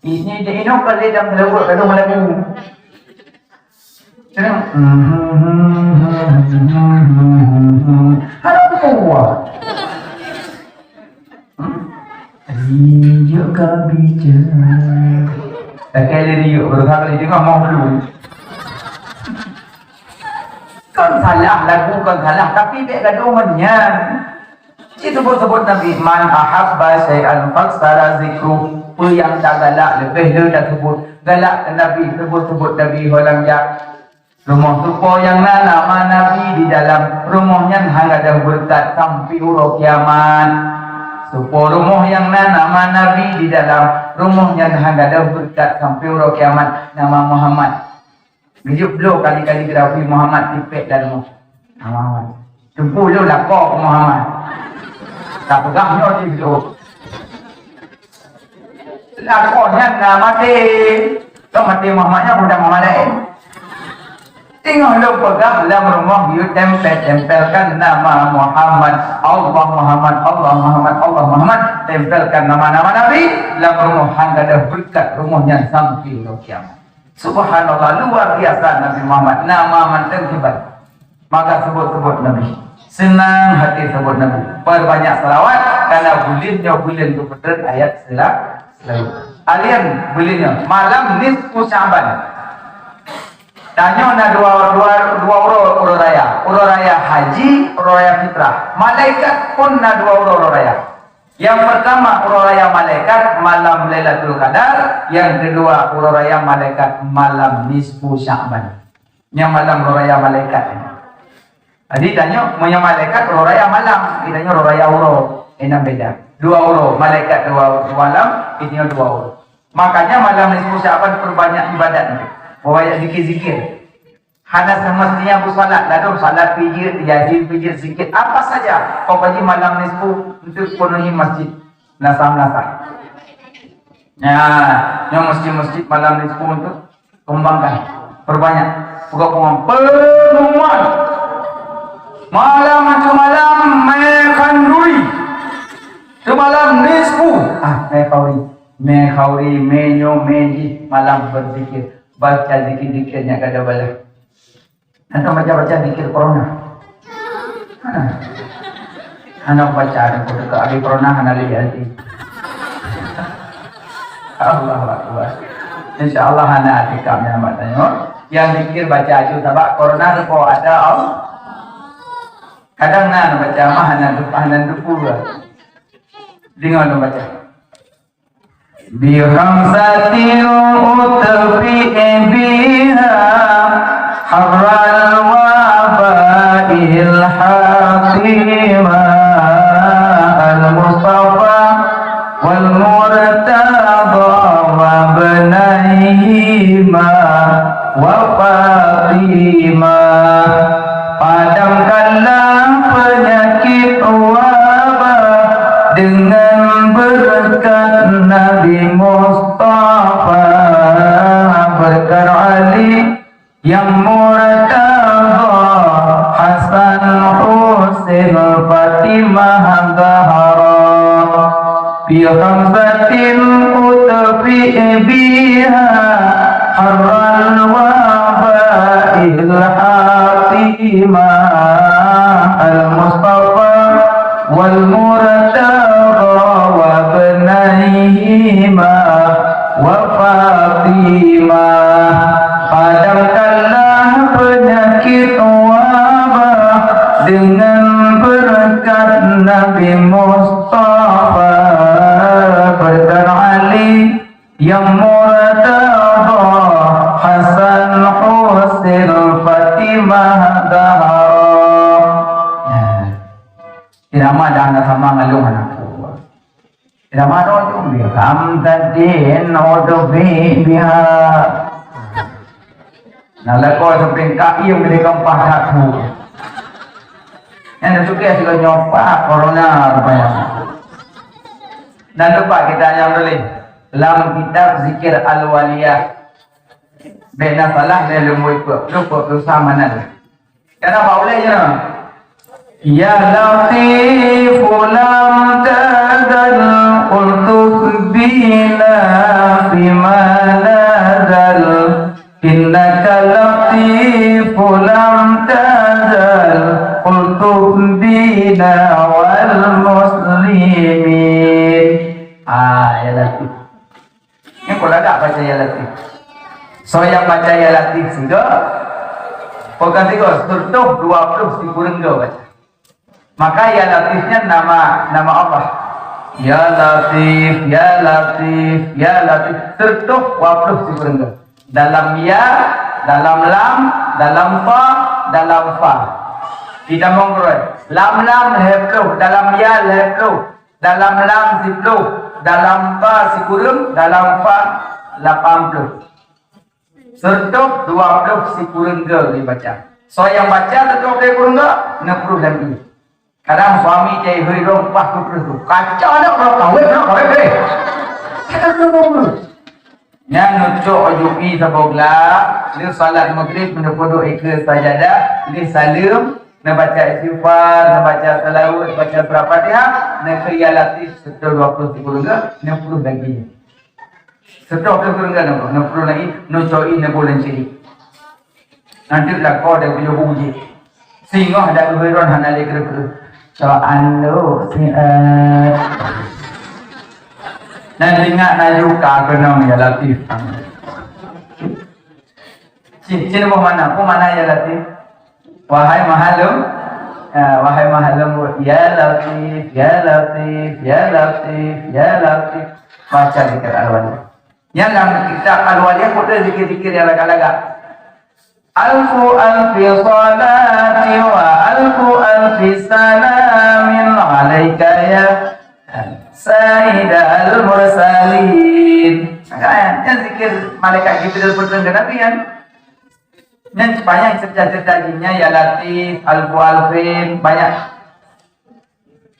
Ini dia inok kali dalam selawat, kalau malam ni. Ada kuah. Rinjuk ka bicara. Tak kira dia rinjuk, berusaha kali tengok mau dulu. Kan salah lagu, kan salah, tapi bek gaduh nyan. Disebut-sebut Nabi, "Man ahabba syai'an faksara zikru." Peue nyang tagalak leubeh le tasebut. Galak keu Nabi, sebut-sebut Nabi holang jak. Rumoh soe po nyang na nama Nabi di dalam, rumoh nyan hana gadôh beureukat sampoe uroe kiamat. Soe po rumoh nyang na nama Nabi di dalam, rumoh nyan hana gadôh beureukat sampoe uroe kiamat. Nama Muhammad. Geujok bloe kali-kali geurapi Muhammad tipék lam rumoh. Muhammad. Teungku lôn lakoe Muhammad. Tak peugah nyoe jih lôn. Lakoe nyan na maté. Kok maté Muhammad nyan budak Muhammad laén. Teungoh lôn peugah lam rumoh yue tempel-tempelkan nama Muhammad. Allah Muhammad, Allah Muhammad, Allah Muhammad. Tempelkan nama-nama Nabi lam rumoh hana gadôh beureukat rumoh nyan sampoe uroe kiamat. Subhanallah, luar biasa Nabi Muhammad, nama mantong hebat. Maka sebut-sebut Nabi. Senang hati sebut Nabi. Perbanyak salawat, karena buleuen nyoe buleuen geupeutron ayat sela-, selalu. Alien buleuen nyoe, malam nisfu Sya'ban. Tanyoe na dua, dua, dua uroe, uroe raya. Uroe raya haji, uroe raya fitrah. Malaikat pun na dua uroe, uroe raya. Yang pertama, uroe raya malaikat malam Lailatul Qadar, yang kedua, uroe raya malaikat malam nisfu Sya'ban. Nyang malam uroe raya malaikat. Jadi tanyoe, meunyoe malaikat uroe raya malam, kita nyoe uroe raya uroe, enam beda. Dua uroe, malaikat dua uroe malam, kita nyoe dua uroe. Makanya malam nisfu Sya'ban perbanyak ibadat, perbanyak zikir-zikir. Hana semestinya beusalat, ladôm salat pijeuet, yasin pijeuet, zikir, apa saja. Pokoknya malam nisfu untuk penuhi masjid. Nasa-nasa. Ya, yang masjid-masjid malam nisfu untuk kembangkan. Perbanyak. Pokok pengumuman. Pengumuman. Malam itu malam mekhanduri. Itu malam nisfu. Ah, mekhanduri. Mekhanduri, menyo, meji. Malam berzikir. Baca zikir-zikirnya kada balah. Atau baca-baca zikir corona. Ha. Hana baca, ada pun dekat hari corona, hana lihat hati. Allahu Akbar. Insya Allah hana hati kami amat tanya. Yang zikir baca aju sabab corona tu kok ada Allah. Kadang na baca mah hana dupa, hana dupa. Dengar baca. بخمسة أطفئ بها حر الوباء الحاقمة المصطفى والمرتضى وابنيهما وفاطمة. Padamkanlah penyakit wabah dengan berkat Nabi Mustafa, berkat Ali yang murtadha, Hasan, Husain, Fatimah, Zahra. بخمسة أطفئ بها حر الوباء الحاقمة المصطفى والمرتضى وابنيهما وفاطمة. Padamkanlah penyakit wabah dengan berkat Nabi Mustafa, berkat Ali yang murtadha, Hasan, Husain, Fatimah, Zahra. Nah, irama dah na sama ngalung anak buah. Irama tu, "Bihamdatin udfi biha." Nah, lakoe sampéng kayém di kampah satu. Yang suka sila nyopak corona rupanya. Dan lupa kita yang tulis lam kitab zikir Al-Waliyah. Bèk na salah lé leumo ikôt, leumo peusa mana lé. Kana bak ulèe nyoe. Ya Latif lam tazal ultuf bina fima nazal. Innaka Latif lam tazal ultuf bina wal muslimin. Ah, ya Latif. Nyan kon lagak baca Ya Latif. Soe nyang baca Ya Latif sigoe, bukan sigoe, sireutoh dua ploh sikureueng goe baca. Maka Ya Latif nyan nama, nama Allah. Ya Latif, Ya Latif, Ya Latif, sireutoh dua ploh sikureueng goe. Dalam ya, dalam lam, dalam ta, dalam fa. Kita mongkroi. Lam lam lhèe ploh, dalam ya lhèe ploh. Dalam lam siploh, dalam ta sikureueng, dalam fa lapan ploh. Sireutoh dua ploh sikureueng goe dibaca. Soe nyang baca sireutoh sikureueng goe, neuploh lam ié. Kadang suami cai hôi droe pas keu preuh tu. Kacau aneuk droe kawét, droe kawét deh. Nyan neucok aju ié saboh glah, lheueh salat Maghrib neupeudok ikeue sajadah, lheueh saleuem, neubaca istighfar, neubaca salawat, baca surah Fatihah, neukeue Ya Latif sireutoh dua ploh sikureueng goe, neuploh lagi. Sireutoh sikureueng goe, neuploh lagi, neucok ié neuboh lam ciri. Nanti lakoe dan beliau uji. Singoh dan geubeudôn hana lé keu-keu. Cok andu siat. Dan ingat laju ka keunong Ya Latif. Cit, cit boh mana? Boh mana Ya Latif? Wahai mahalum, ya, wahai mahalum, Ya Latif, Ya Latif, Ya Latif, Ya Latif. Baca zikir Al-Waliyah. Nyan lam kitab Al-Waliyah, kode zikir-zikir nyang lagak-lagak. Alfu alfi salati wa alfu alfi salamin alaika ya sayyidal mursalin. Kan? Nyan zikir malaikat Jibril peutreun keu Nabi kan? Nyan banyak cerita-cerita jin nyan, Ya Latif, Alfu Alfin, banyak.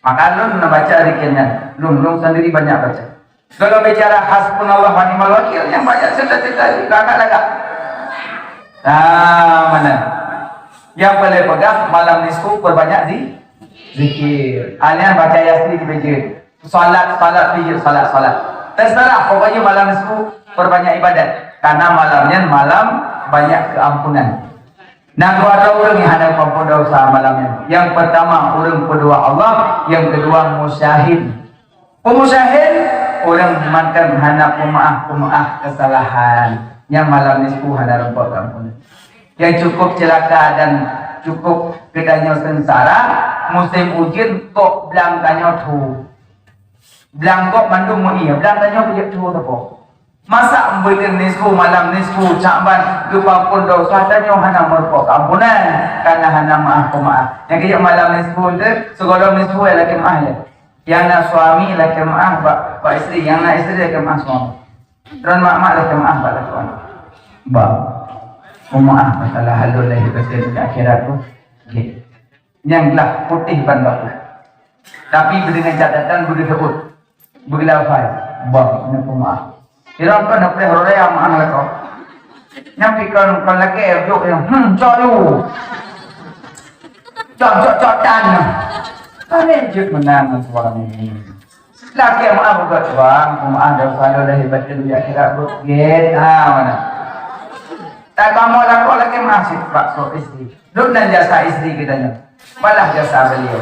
Maka lôn na baca zikir nyan. Lôn, lôn sendiri banyak baca. Kalau bicara hasbunallah wa ni'mal wakil, yang banyak cerita-cerita lagak-lagak. Nah, mana? Yang boleh pegang malam nisfu perbanyak zi-, zikir. Hanya baca Yasin di masjid. Salat, salat, di salat, salat. Terserah, pokoknya malam nisfu perbanyak ibadat. Karena malam nyan malam banyak keampunan. Na dua droe ureuëng nyang hana peuampôn desya malam nyoe. Nyang peurtama ureuëng peudua Allah, nyang keudua musyahid. Peumusyahid, ureuëng mantong hana peumeuáh-peumeuáh keusalahan. Nyang malam nisfu hana reumpok keuampunan. Nyang cukup ceulaka dan cukup geutanyoe seungsara, musém ujeuen kok blang tanyoe thu. Blang kok mandum meuié, blang tanyoe keujeut thu sapo. Masa buleuen nisfu malam nisfu Syakban geupeuampôn desya tanyoe hana meurumpok keuampunan, kana hana meuáh-peumeuáh. Nyang keujeut malam nisfu teuh, sigohlom nisfu lakée meuáh lé. Nyang na suami lakée meuáh bak, bak istri, nyang na istri lakée meuáh suami. Droen mak-mak lakée meuáh bak lakoe. Bah, meuáh masalah halal lahé batin di akhirat tu. Oke. Nyang glah putéh ban baku. Tapi beudeungon catatan beudeuh seubut. Beugeulafai. Bah, nyoe peumaáh. Sira kon na preh raya maáh lakoe. Nyang pi kon, kon lakée jok nyang, hmm, cok lu. Cok, cok, cok tan. Kami jeuet meunan ngon suami. Lakée maáh buka tuang, peumaáh dan selalu lahé batin di akhirat buet gét. Ha, mana? Tak kamoe lakoe lakée maáh cit bak soe istri. Lôn nan jasa istri geutanyoe. Balah jasa beliau.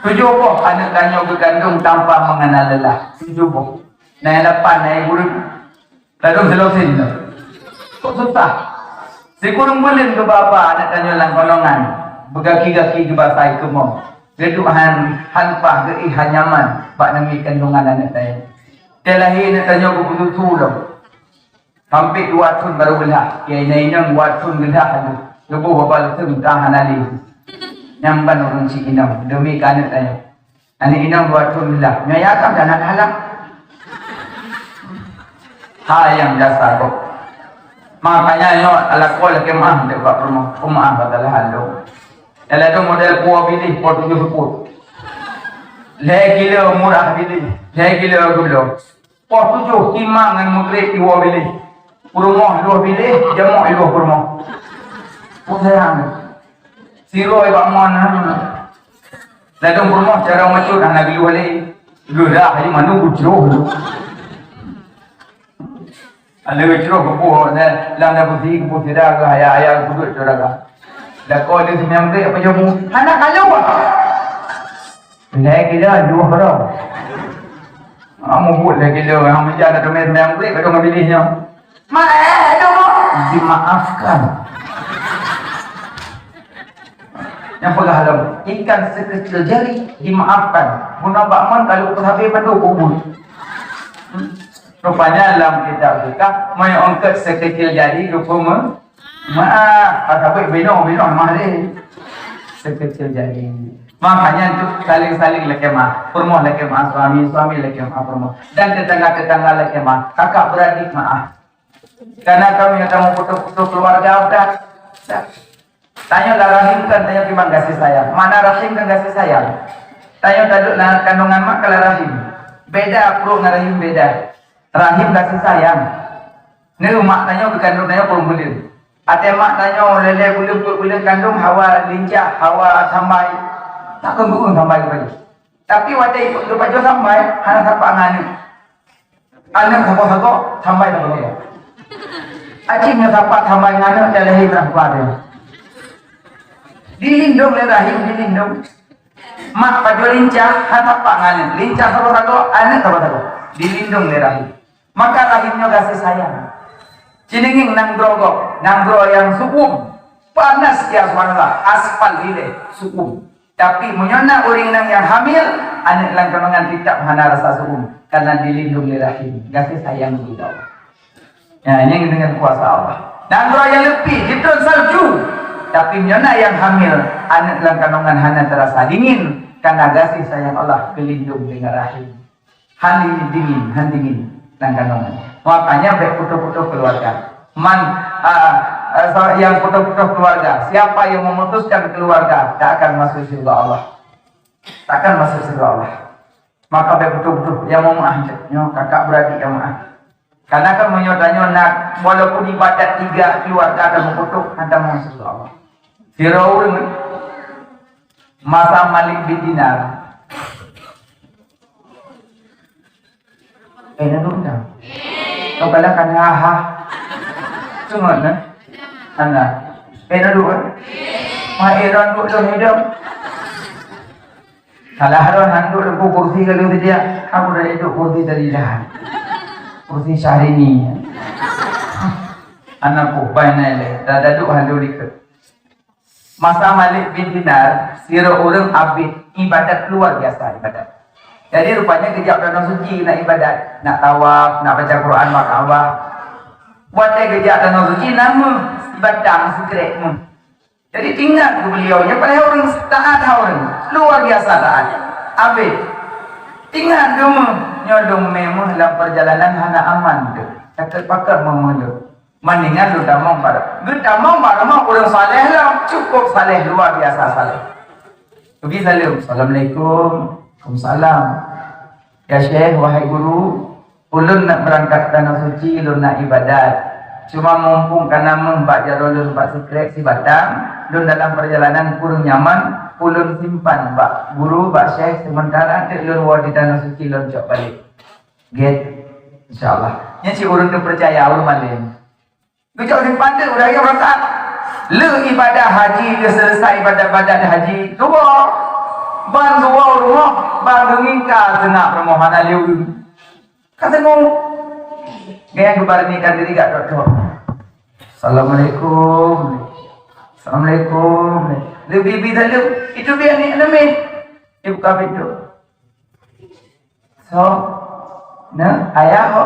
Tujoh boh aneuk tanyoe geugandong tanpa mengenal lelah. Tujoh boh. Na nyang lapan, na nyang buleuen. Ladôm silosin tu. Kok susah? Sikureueng buleuen geuba-ba aneuk tanyoe lam kandungan. Beugaki-gaki geuba sai keumoe. Geuduek han, han paih geuéh han nyaman bak namiet kandungan aneuk tanyoe. Dia lahé aneuk tanyoe geupeususu lom. Hampir dua thon baru geulah. Kiai na inong dua thon geulah laju. Leuboh babah leuseung ka hana lé. Nyan ban ureueng si inong demi keu aneuk tanyoe. Aneuk inong dua thon geulah. Nyoe ya kan dah nak halang. Ha nyang dasar kok. Makanya nyoe ala kol kemah dek bak rumah. Rumah batalah handong. Dalam tu model kuah pilih pot tujuh seput. Lhèe kilo murah pilih. Lhèe kilo gula. Poh tujoh hima ngon Maghrib iwoe biléh. Peurumoh iwoe biléh, jamoe iwoe peurumoh. Peue sayang. Sirôi bak mon, ha. Ladôm peurumoh cara macut hana geuyue lé. Geurah aju manu gujroh tu. Ada gujroh keupôh, lam dapusi keupôh sida ke haya-haya keupôh saudara. Dah kau ada sembilan belas apa jamu? Hana kalau ah. Lhèe kilo dua kilo. Ah, mubuet lhèe kilo, nyang meujak na teumé meunyoe ka dong biléh nyoe. Mak, eh, aduh, Mak. Dimaafkan. Nyang peugah lom, ikan sekecil jari dimaafkan. Bunoe bak mon kalau peusabe mandum ubit. Hmm. Rupanya lam kitab fiqah, meunyoe eungkôt sekecil jari geupeume-, maaf, ataupun binoe, binoe mah lé. Sekecil jari. Makanya tu saling-saling lakée maaf. Peurumoh lakée maaf suami, suami lakée maaf peurumoh. Dan tetangga-tetangga lakée maaf. Kakak beradik maaf. Karena kami ada memutus-putus keluarga, udah. Udah. Tanyoe lam rahim kan tanyoe kiban gaséh sayang. Makna rahim kan gaséh sayang. Tanyoe taduek lam kandungan mak ka lam rahim. Beda pruet ngon rahim beda. Rahim gaséh sayang. Neu mak tanyoe geukandong tanyoe peuet buleuen. Até mak tanyoe lhèe-lhèe buleuen peuet buleuen kandong hawa lincah, hawa sambai. Takon geupeue sambai geupajoh. Tapi watèe geupajoh sambai hana sapat ngon aneuk. Aneuk sagoe-sagoe sambai sagoe-sagoe. Aci nyoe sapat sambai ngon aneuk dan lahé teurang kuat dia. Dilindong lé rahim, dilindong. Mak pajoh lincah, hana sapat ngon aneuk. Lincah sagoe-sagoe, aneuk sagoe-sagoe. Dilindong lé rahim. Maka rahim nyoe gaséh sayang. Cineungieng nanggroe gob, nanggroe nyang su'um. Panas ya subhanallah, aspal dilèe su'um. Tapi meunyoe na ureueng inong nyang hamil, aneuk lam kandungan teutab hana rasa su'um, karena dilindong lé rahim, gaséh sayang geutanyoe. Ya, nyan dengan kuasa Allah. Nanggroe nyang leupie, jitron salju. Tapi meunyoe na nyang hamil, aneuk lam kandungan hana terasa dingin, karena gaséh sayang Allah geulindong dengan rahim. Han dingin, han dingin lam kandungan. Makanya bèk putôh-putôh keluarga. Man, ah, ah, so-, yang putôh-putôh keluarga, siapa yang memutuskan keluarga, tak akan masuk syurga Allah. Tak akan masuk syurga Allah. Maka bèk putôh-putôh, nyang meu'ah cit. Nyoe kakak beradik nyang meu'ah. Karena kan meunyoe tanyoe na, walaupun ibadat tiga keluarga dan meuputôh, hana masuk syurga Allah. Firaun masa Malik bin Dinar. Eh, na dong dah. Kau kala kan ha ha. Tengok nah. Ana. Beda dua. Mai ron duduk dalam hidup. Salah ron handuk lempu kursi kalau dia. Aku dah hidup kursi dari dah. Kursi Syahrini. Anak ku, bai nai lé. Dah daduk handuk dikit. Masa Malik bin Dinar, sidroe ureueng abéh ibadat luar biasa ibadat. Jadi rupanya geujak Danau Suci nak ibadat, nak tawaf, nak baca Quran bak Ka'bah. Watée geujak Danau Suci na méuh sibatang sikrék méuh. Jadi ingat keu beliau nyoe padahai ureueng taat ha ureueng, luar biasa taat. Abéh ingat keu méuh nyoe dong méuh lam perjalanan hana aman teuh. Sakét pakat méuh-méuh teuh. Mendingan lôn tamong bak, geutamong bak rumoh ureueng saleh lom, cukup saleh, luar biasa saleh. Geubi saleuem, "Assalamualaikum." "Waalaikumsalam." "Ya Syekh, wahai guru, ulôn nak beurangkat Danau Suci, lôn nak ibadat. Cuma mumpung ka na méuh bak jaroe lôn bak sikrék sibatang, lôn dalam perjalanan kureueng nyaman, ulôn simpan bak guru, bak Syekh, sementara teuk lôn woe di Danau Suci lôn cok balek." "Gét, insya Allah." Nyan cit ureueng teupercaya, ureueng malém. Geucok simpan teuk, udah lagée beurangkat. Lheueh ibadah haji, lheueh selesai ibadat-ibadat haji, tuwoe. Ban tuwoe rumoh, ban geungingka seungab rumoh hana lé ureueng. Ka teungoh. Gaya geubaranikan diri gak trok-trok. "Assalamualaikum." "Assalamualaikum." Leubeh-leubeh saleuem, itu biar ni leumeh. Dibuka pintoe. "So, na ayah ho?"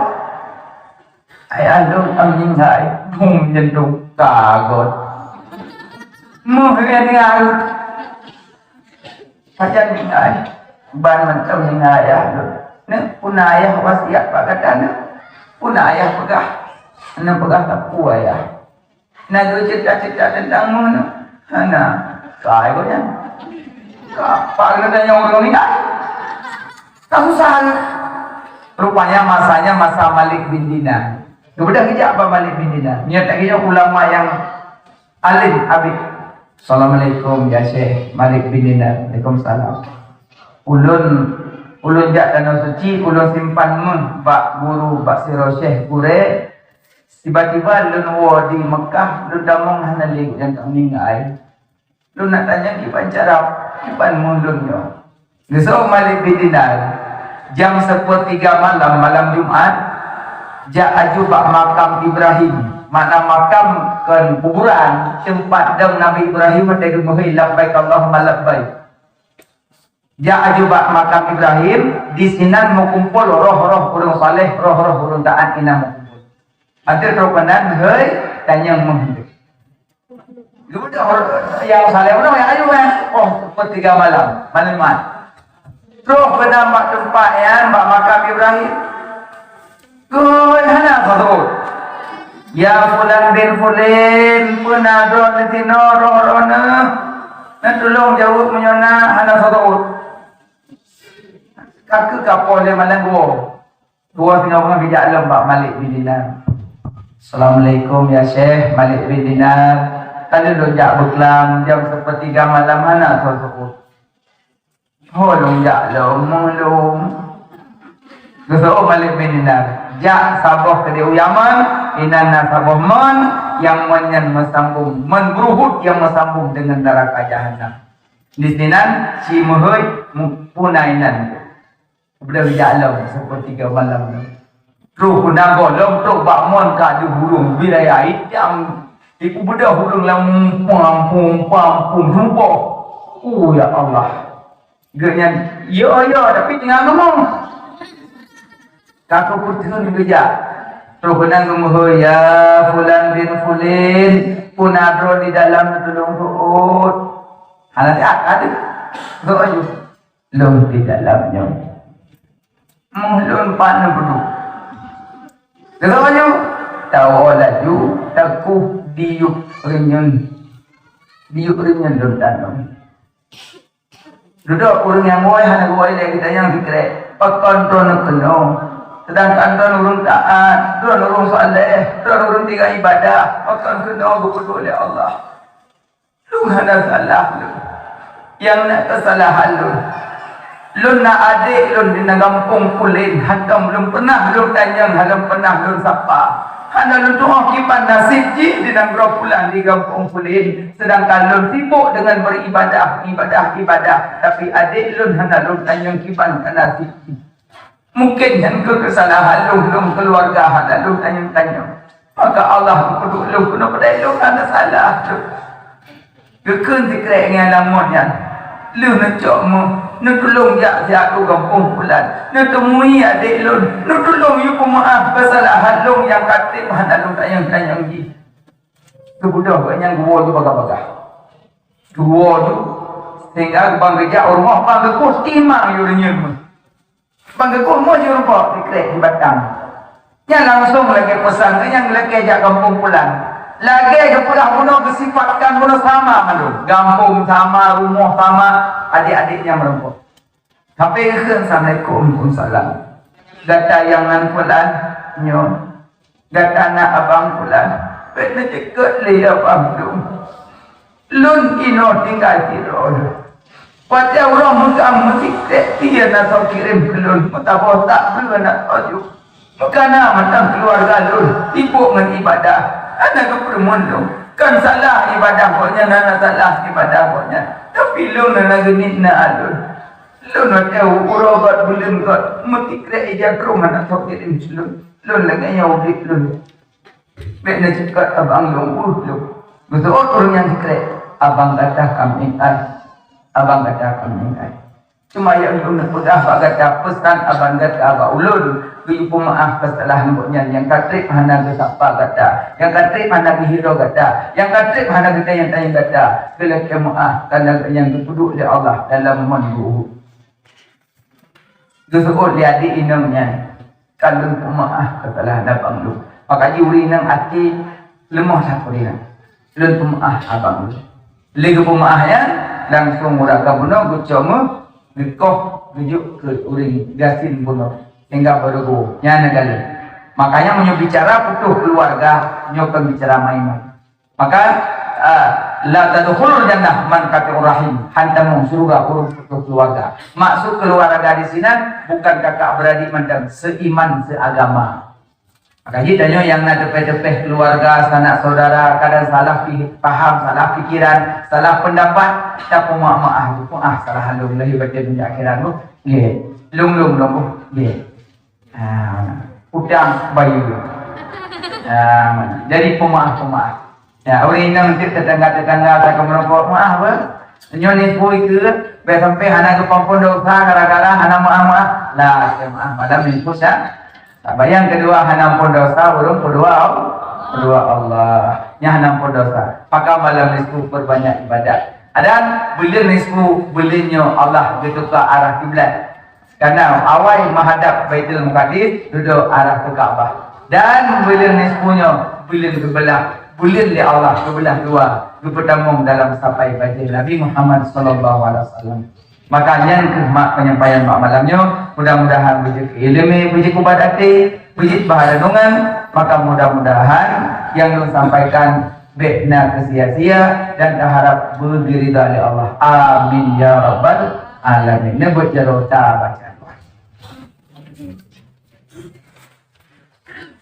"Ayah lôn ka meuninggai." Bum, jantung kagot. Méuh dia dengar. "Pajan meuninggai?" "Ban mantong meuninggai ayah lôn." "Na peue na ayah wasiat bak gata na? Peue na ayah peugah?" "Na peugah sapeue ayah?" "Na geuceurita-ceurita teuntang méuh na?" "Hana." Kai gobnyan. Ka, pat keuneuk tanyong ureueng nyan? Ka susah. Rupanya masanya masa Malik bin Dinar. Geubeudôh geujak bak Malik bin Dinar. Nyan lagée nyoe ulama nyang alim, abéh. "Assalamualaikum, ya Syekh." "Malik bin Dinar." "Waalaikumsalam." "Ulôn, ulôn jak Danau Suci, ulôn simpan méuh bak guru, bak sidroe syekh gurée. Tiba-tiba lôn woe di Mekah, lôn tamong hana lé nyang ka meuninggai. Lôn nak tanyong kiban cara, kiban méuh lôn nyoe." Geuseuôt Malik bin Dinar, jam sepertiga malam, malam Jumat, jak aju bak makam Ibrahim, makna makam kon kuburan, teumpat dong Nabi Ibrahim watée geumeuhôi, "Labbaik Allahumma labbaik." Jak aju bak makam Ibrahim, disinan meukumpol roh-roh ureuëng saleh, roh-roh ureuëng taat inan meukumpol. Ateueh trok keunan, hei, tanyong meuheueh. Geubeudôh nyang saleh, beudôh nyang ayue, eh. Oh, sepertiga malam, malam Jumat. Trok keunan bak teumpat nyan, bak makam Ibrahim. Keuhai hana soe seuôt. "Ya Fulan bin Fulin, peue na droeneuh sinoe, roh-roh neuh? Neutulông jaweueb meunyoe na," hana soe seuôt. Ka keuh ka poh lhée malam geuwoe. Geuwoe singoh ngon geujak lom bak Malik bin Dinar. "Assalamualaikum ya Syekh Malik bin Dinar. Tadi lôn jak beuklam jam sepertiga malam hana soe seuôt." "Ho lôn jak lom, meulom." Geuseuôt Malik bin Dinar, "Jak saboh keudéh u Yaman, inan na saboh mon, nyang mon nyan meusambông, mon beuruhot nyang meusambông deungon naraka Jahannam. Disinan si meuhôi mupuna inan." Geubeudôh geujak lom, sepertiga malam nyan. Trok keunan gohlom trok bak mon ka deuh ureuëng, bit raya itam. Geubeudôh ureuëng lam mumpang-mumpang, mumpang-mumpang, sumpah. Oh, ya Allah. Geuhnyan, "Yo, yo," tapi teungoh ngomong. Ka keuh peutheun geujak. Trok keunan geumeuhôi, "Ya Fulan bin Fulin, peue na droe di dalam, neutulông seuôt." Hana siat, ka deuh. Seuôt aju. "Lôn di dalam nyoe." "Méuh lôn pat neupeuduek?" Geuseuôt aju. Tawoe laju, takueh diyueb reunyeun. Diyueb reunyeun lôn tanom. Dudoe ureuëng nyang woe hana geuwoe lé, geutanyong sikrék, "Pakon droeneuh keunoe? Seudangkan droeneuh ureuëng taát, droeneuh ureuëng saleh, droeneuh ureuëng tinggai ibadah, pakon keunoe geupeuduek lé Allah?" "Lôn hana salah lôn. Nyang na keusalahan lôn. Lôn na adék lôn di na gampông Pulen, hantom lôn peunah lôn tanyong, hantom peunah lôn sapa. Hana lôn tu'oh kiban naseb jih di nanggroe pulan di gampông pulan, seudangkan lôn sibok deungon beuribadah, ibadah, ibadah, tapi adék lôn hana lôn tanyong kiban naseb jih. Mungken nyan keuh keusalahan lôn, lôn keuluwarga hana lôn tanyong-tanyong. Maka Allah geupeuduek lôn keunoe padahai lôn hana salah lôn. Geukheun sikrek ngon lamon nyan, "Lheueh neucok meuh, neutulông jak siat u gampông pulan, neuteumui adék lôn, neutulông yue peumeu'ah keusalahan lôn nyang ka treb hana lôn tanyong-tanyong jih." Geubeudôh gobnyan geuwoe ju bagah-bagah. Geuwoe ju, sehingga ban geujak u rumoh ban geukoh timang yue reunyeun meuh. Ban geukoh meuh ju rumoh sikrek di batang. Nyan langsong lagèe peusan geuh nyang geulakèe jak gampông pulan. Lagèe geupeugah bunoe geusifatkan bunoe sama mandum. Gampông sama, rumoh sama, adék-adék nyang meurumpok. Tapi geukheun, "Assalamualaikum." "Waalaikumsalam." "Gata nyang nan pulan nyoe? Gata na abang pulan?" "Bèk neuceukeut lé abang lôn. Lôn inoe tinggai sidroe lôn. Watèe uroe meugam meusikrek, tiep na soe kirém keu lôn, meutabôh sak breueh na soe jôk. Meukana mantong keuluwarga lôn sibok ngon ibadah, hana geupeureumeun lôn. Kon salah ibadah gobnyan, hana salah ibadah gobnyan, tapi lôn hana geuniet na lôn. Lôn watèe uroe göt buleuen göt meusikrek ija krueng hana soe kirém keu lôn. Lôn lagèe nyoe udép lôn. Bèk neuceukeut abang lôn, uh, lôn." Geuseuôt ureueng nyang sikrek, "Abang gata ka meu'én, abang gata ka meu'én." Cuma nyang lôn peugah bak gata peusan abang gata bak ulôn, geuyue peumeu'ah keusalahan gobnyan nyang ka treb hana geusapa gata, nyang ka treb hana geuhiro gata, nyang ka treb hana geutanyong-tanyong gata, geulakèe meu'ah, karna gobnyan geupeuduek lé Allah dalam mon geuh. Geuseuôt lé adék inong nyan, "Ka lôn peumeu'ah keusalahan abang lôn." Maka jih ureueng inong até leumoh that ureueng inong, "Lôn peumeu'ah abang lôn." Lé geupeumeu'ah nyan, langsong ureueng ka bunoe geucok meuh, geukoh, geujok keu ureueng gasien bunoe, sehingga beureugu nyan neugalak. Makanya meunyoe bicara putôh keuluwarga, nyoe kon bicara main-main. Maka, ah, "La tadkhulul jannah man qati'ur rahim." Han tamong syeuruga ureueng putôh keuluwarga. Maksud keuluwarga di sinan bukan kakak beradik mantong, seiman, seagama. Maka jih tanyoe nyang na teupeh-teupeh keuluwarga, sanak saudara, kadang salah pi-, paham, salah pikiran, salah peundapat, tapeumeu'ah, meu'ah, salah lôn lahé batin dunia akhirat lôn. Nggih. Lôn, lôn, lôn, nggih. Ah, utang bayeue. Ah, jadi peumeu'ah-peumeu'ah. Ya, ureueng inong cit tetangga-tetangga ka meureumpok, meu'ah beuh. Nyoe nisfu ikeue, bèk sampai hana geupampon dosa gara-gara hana meu'ah-meu'ah. Lah, meu'ah malam nisfu sya. Saban nyang keudua hana ampon dosa, ureueng peudua, peudua Allah. Nyan hana ampon dosa. Maka malam nisfu peurbanyak ibadat. Dan buleuen nisfu, buleuen nyoe Allah geutuka arah kiblat. Karena awai meuhadab Baitul Muqaddas, dudoe arah keu Ka'bah. Dan buleuen nisfu nyoe, buleuen geubeulah, buleuen lé Allah geubeulah dua, geupeutamong dalam sapai bajèe Nabi Muhammad sallallahu alaihi wasallam. Maka nyan kheueh mak penyampaian mak malam nyoe, mudah-mudahan beujeuet keu ileumèe, beujeuet keu ubat até, beujeuet bah renungan, maka mudah-mudahan nyang lôn sampaikan bèk na keu sia-sia dan taharap beugeuridha lé Allah. Amin ya rabbal alamin. Neubeuet jaroe tabaca.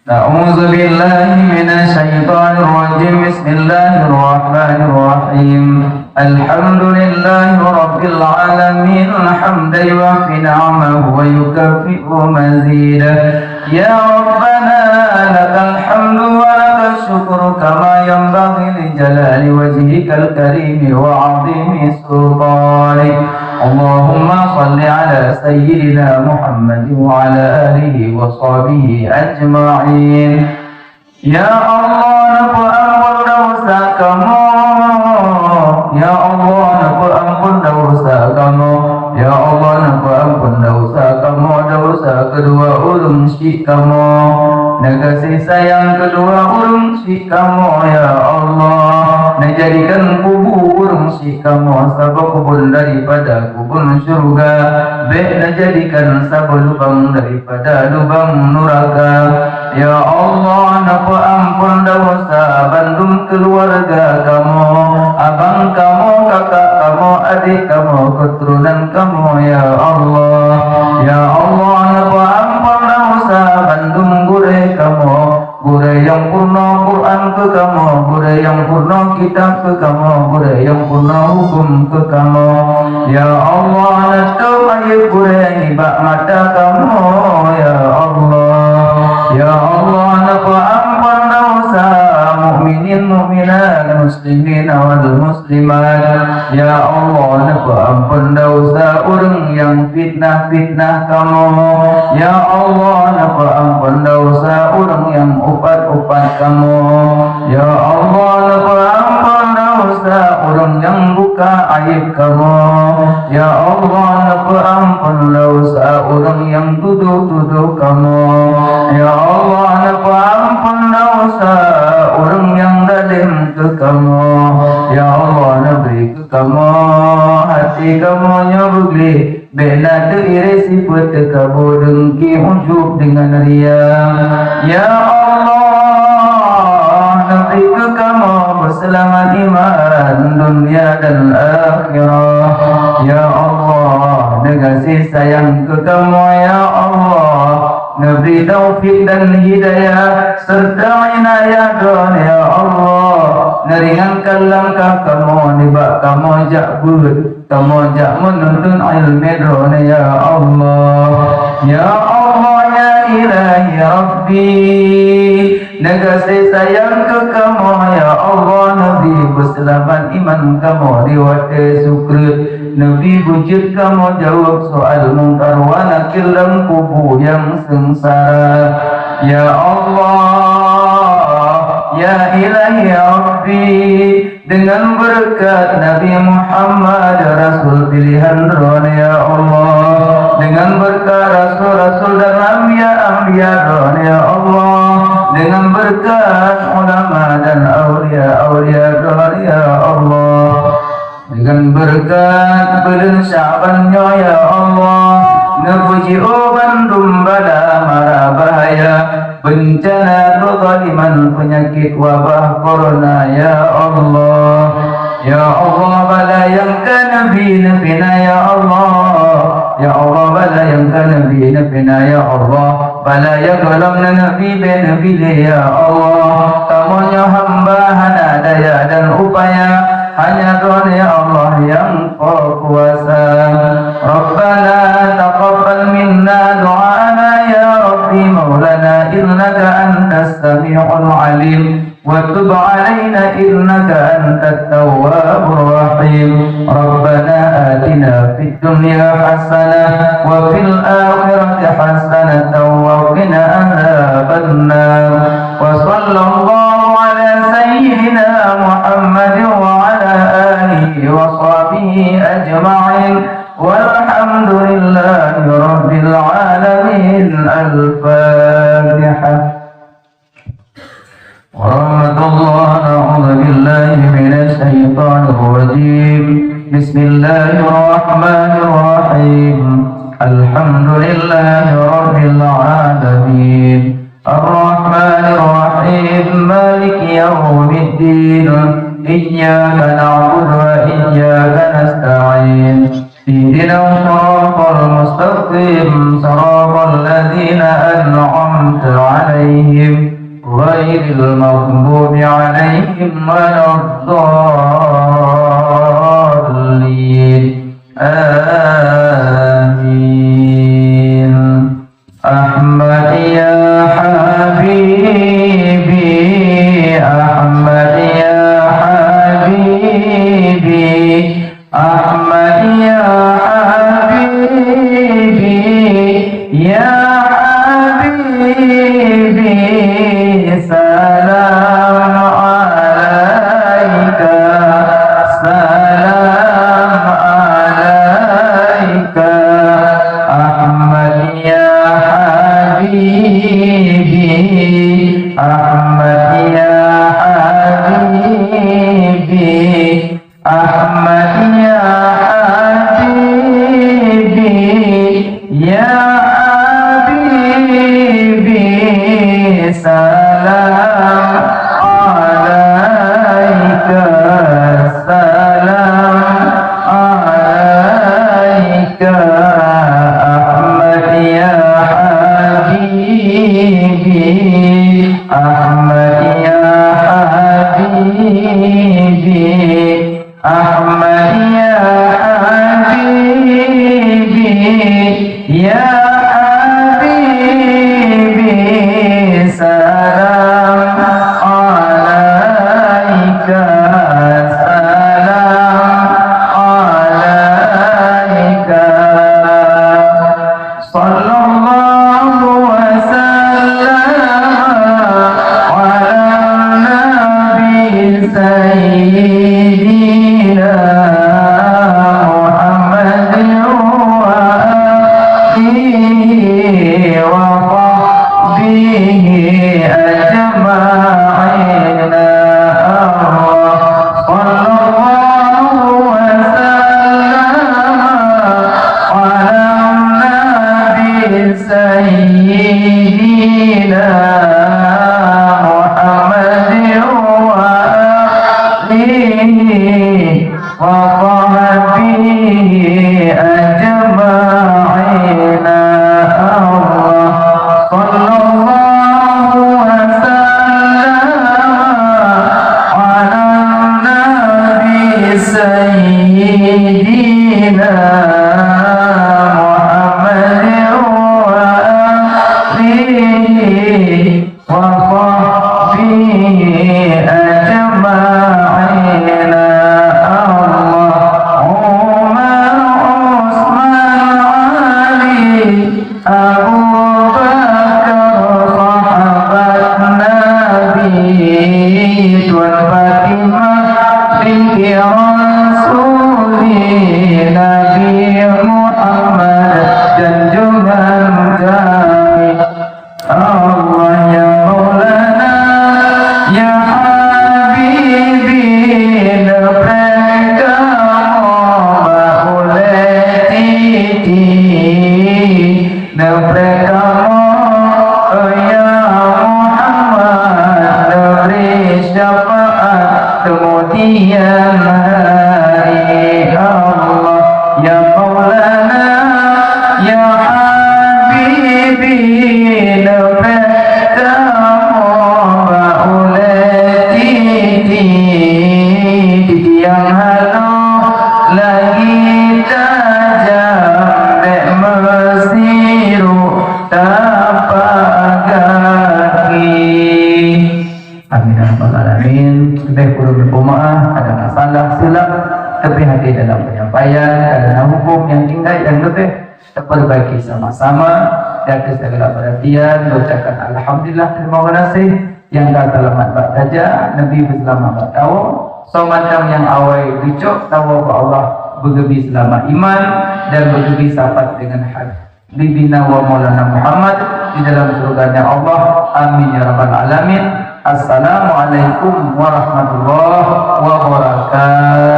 A'udzubillahi minasyaitonirrajim. Bismillahirrahmanirrahim. Alhamdulillahi rabbil alamin, hamdan yuwafi ni'amahu wa yukafi'u mazidah. Ya Rabbana, lakal hamdu wa lakal syukru kama yanbaghi li jalali wajhikal karimi wa 'azimi sultanik. Allahumma shalli ala sayyidina Muhammad wa ala alihi wa sahbihi ajma'in. Ya Allah, neupeuampon desya kamoe. Ya Allah, neupeuampon desya kamoe. Ya Allah, neupeuampon desya kamoe, desya keudua ureueng syik kamoe. Neugaséh sayang keudua ureueng syik kamoe, ya Allah. Neujadikan kubu ureueng syik kamoe saboh keubon daripada keubon syeuruga. Bèk neujadikan saboh lubang daripada lubang nuraka. Ya Allah, neupeuampon desya bandum keuluwarga kamoe, abang kamoe, kakak kamoe, adék kamoe, keuturonan kamoe, ya Allah. Ya Allah, neupeuampon desya bandum gurèe kamoe, Gurée nyang peurunoe Quran keu kamoe, gurée nyang peurunoe kitab keu kamoe, gurée nyang peurunoe huköm keu kamoe. Ya Allah, neutôb ayeub gurée nibak mata kamoe, ya Allah. Ya Allah, neupeuamphon desya mukminin mukminat, muslimin wal muslimat. Ya Allah, neupeuamphon desya ureuëng nyang fitnah-fitnah kamoe. Ya Allah, neupeuamphon desya ureuëng nyang upat-upat kamoe. Ya Allah, neupeuamphon desya ureuëng nyang buka ayeub kamoe. Ya Allah, neupeuamphon desya ureuëng nyang tudoh-tudoh kamoe. Ya Allah, neupeuamphon desya ureuëng nyang dalem keu kamoe. Ya Allah, neubri keu kamoe até kamoe nyoe beugleh, bék na teuirée sifeuet, teukabô, deungki, ujub deungon ria. Ya Allah, neubri keu kamoe beuseulamat iman dunia dan akhirah. Ya Allah, neugaséh sayang keu kamoe, ya Allah. Neubri taufik dan hidayah serta inayah Droeneuh, ya Allah. Neuringankan langkah kamoe nibak kamoe jak beuet, kamoe jak meununtut iéleumé Droeneuh, ya Allah. Ya Allah, ya Ilahi Rabbi, neugaséh sayang keu kamoe, ya Allah. Neubri beuseulamat iman kamoe di watée sukreut. Neubri beujeuet kamoe jaweueb soal Mungkar wa Nakir lam kubu nyang seungsara. Ya Allah, ya Ilahi Rabbi, deungon beureukat Nabi Muhammad, rasul pilihan Droeneuh, ya Allah, deungon beureukat rasul-rasul dan anbiya-anbiya Droeneuh, ya Allah, deungon beureukat ulama dan aulia-aulia Droeneuh, ya Allah. Deungon beureukat buleuen Sya'ban nyoe, ya Allah, neupeujiôh bandum bala mara bahaya, beuncana, keuzaliman, peunyakét, wabah corona, ya Allah. Ya Allah, bala nyang ka neubi neupina, ya Allah. Ya Allah, bala nyang ka neubi neupina, ya Allah. Bala nyang gohlom neubi bèk neubi lé, ya Allah. Kamoe nyoe hamba hana daya dan upaya, hanya Droeneuh, ya Allah, nyang po kuasa. Rabbana taqabbal minna du'ana ya Rabbi maulana innaka antas sami'ul alim. وتب علينا إنك أنت التواب الرحيم. ربنا آتنا في الدنيا حسنة وفي الآخرة حسنة وقنا عذاب النار. وصلى الله على سيدنا محمد وعلى آله وصحبه أجمعين. والحمد لله رب العالمين. الفاتحة. ورحمة الله. أعوذ بالله من الشيطان الرجيم. بسم الله الرحمن الرحيم. الحمد لله رب العالمين. الرحمن الرحيم. مالك يوم الدين. إياك نعبد وإياك نستعين. اهدنا الصراط المستقيم، صراط الذين أنعمت عليهم، غير المغضوب عليهم ولا الضالين. آمين. أحمد يا حبيبي، أحمد يا حبيبي، أحمد يا حبيبي، يا حبيبي، سلام عليك، سلام عليك. أحمد يا حبيبي، أحمد يا حبيبي، أحمد يا حبيبي، يا حبيبي، سلام عليك، سلام عليك، أحمد يا حبيبي، أحمد سيدنا محمد وآله وصحبه أجمعين. اللهم عثمان، علي، Abu Bakar sahabat Nabi, Tuan Fatimah binti Rasuli Nabi Muhammad, junjungan kami. Allah ya Maulana, ya Habibi, neupreh kamoe bak ulée titi. Neupreh kamoe, ya Muhammad, neubri syafaat keumudian hari. Allah, ya Maulana, ya Habibi, neupreh kamoe bak ulée titi, titi nyang haloh lagi tajam, bék meusiru tapak gaki. Amin ya rabbal alamin. Leubeh kureueng meupeumeu'ah, kadang na salah silap, tapi hati dalam penyampaian, kadang na huköm nyang tinggai nyang leubeh, tapeurbaiki sama-sama. Dan keu segala peurhatian, ucapkan alhamdulillah, terima kasih. Nyang ka seulamat bak raja, Nabi beuseulamat bak tawoe. Soe mantong nyang awai geucok tawoe bak Allah, beugeubi seulamat iman dan beugeubi syafaat deungon hak. Bibina wa Maulana Muhammad di dalam syurga-Nya Allah. Amin ya rabbal alamin. Assalamualaikum warahmatullahi wabarakatuh.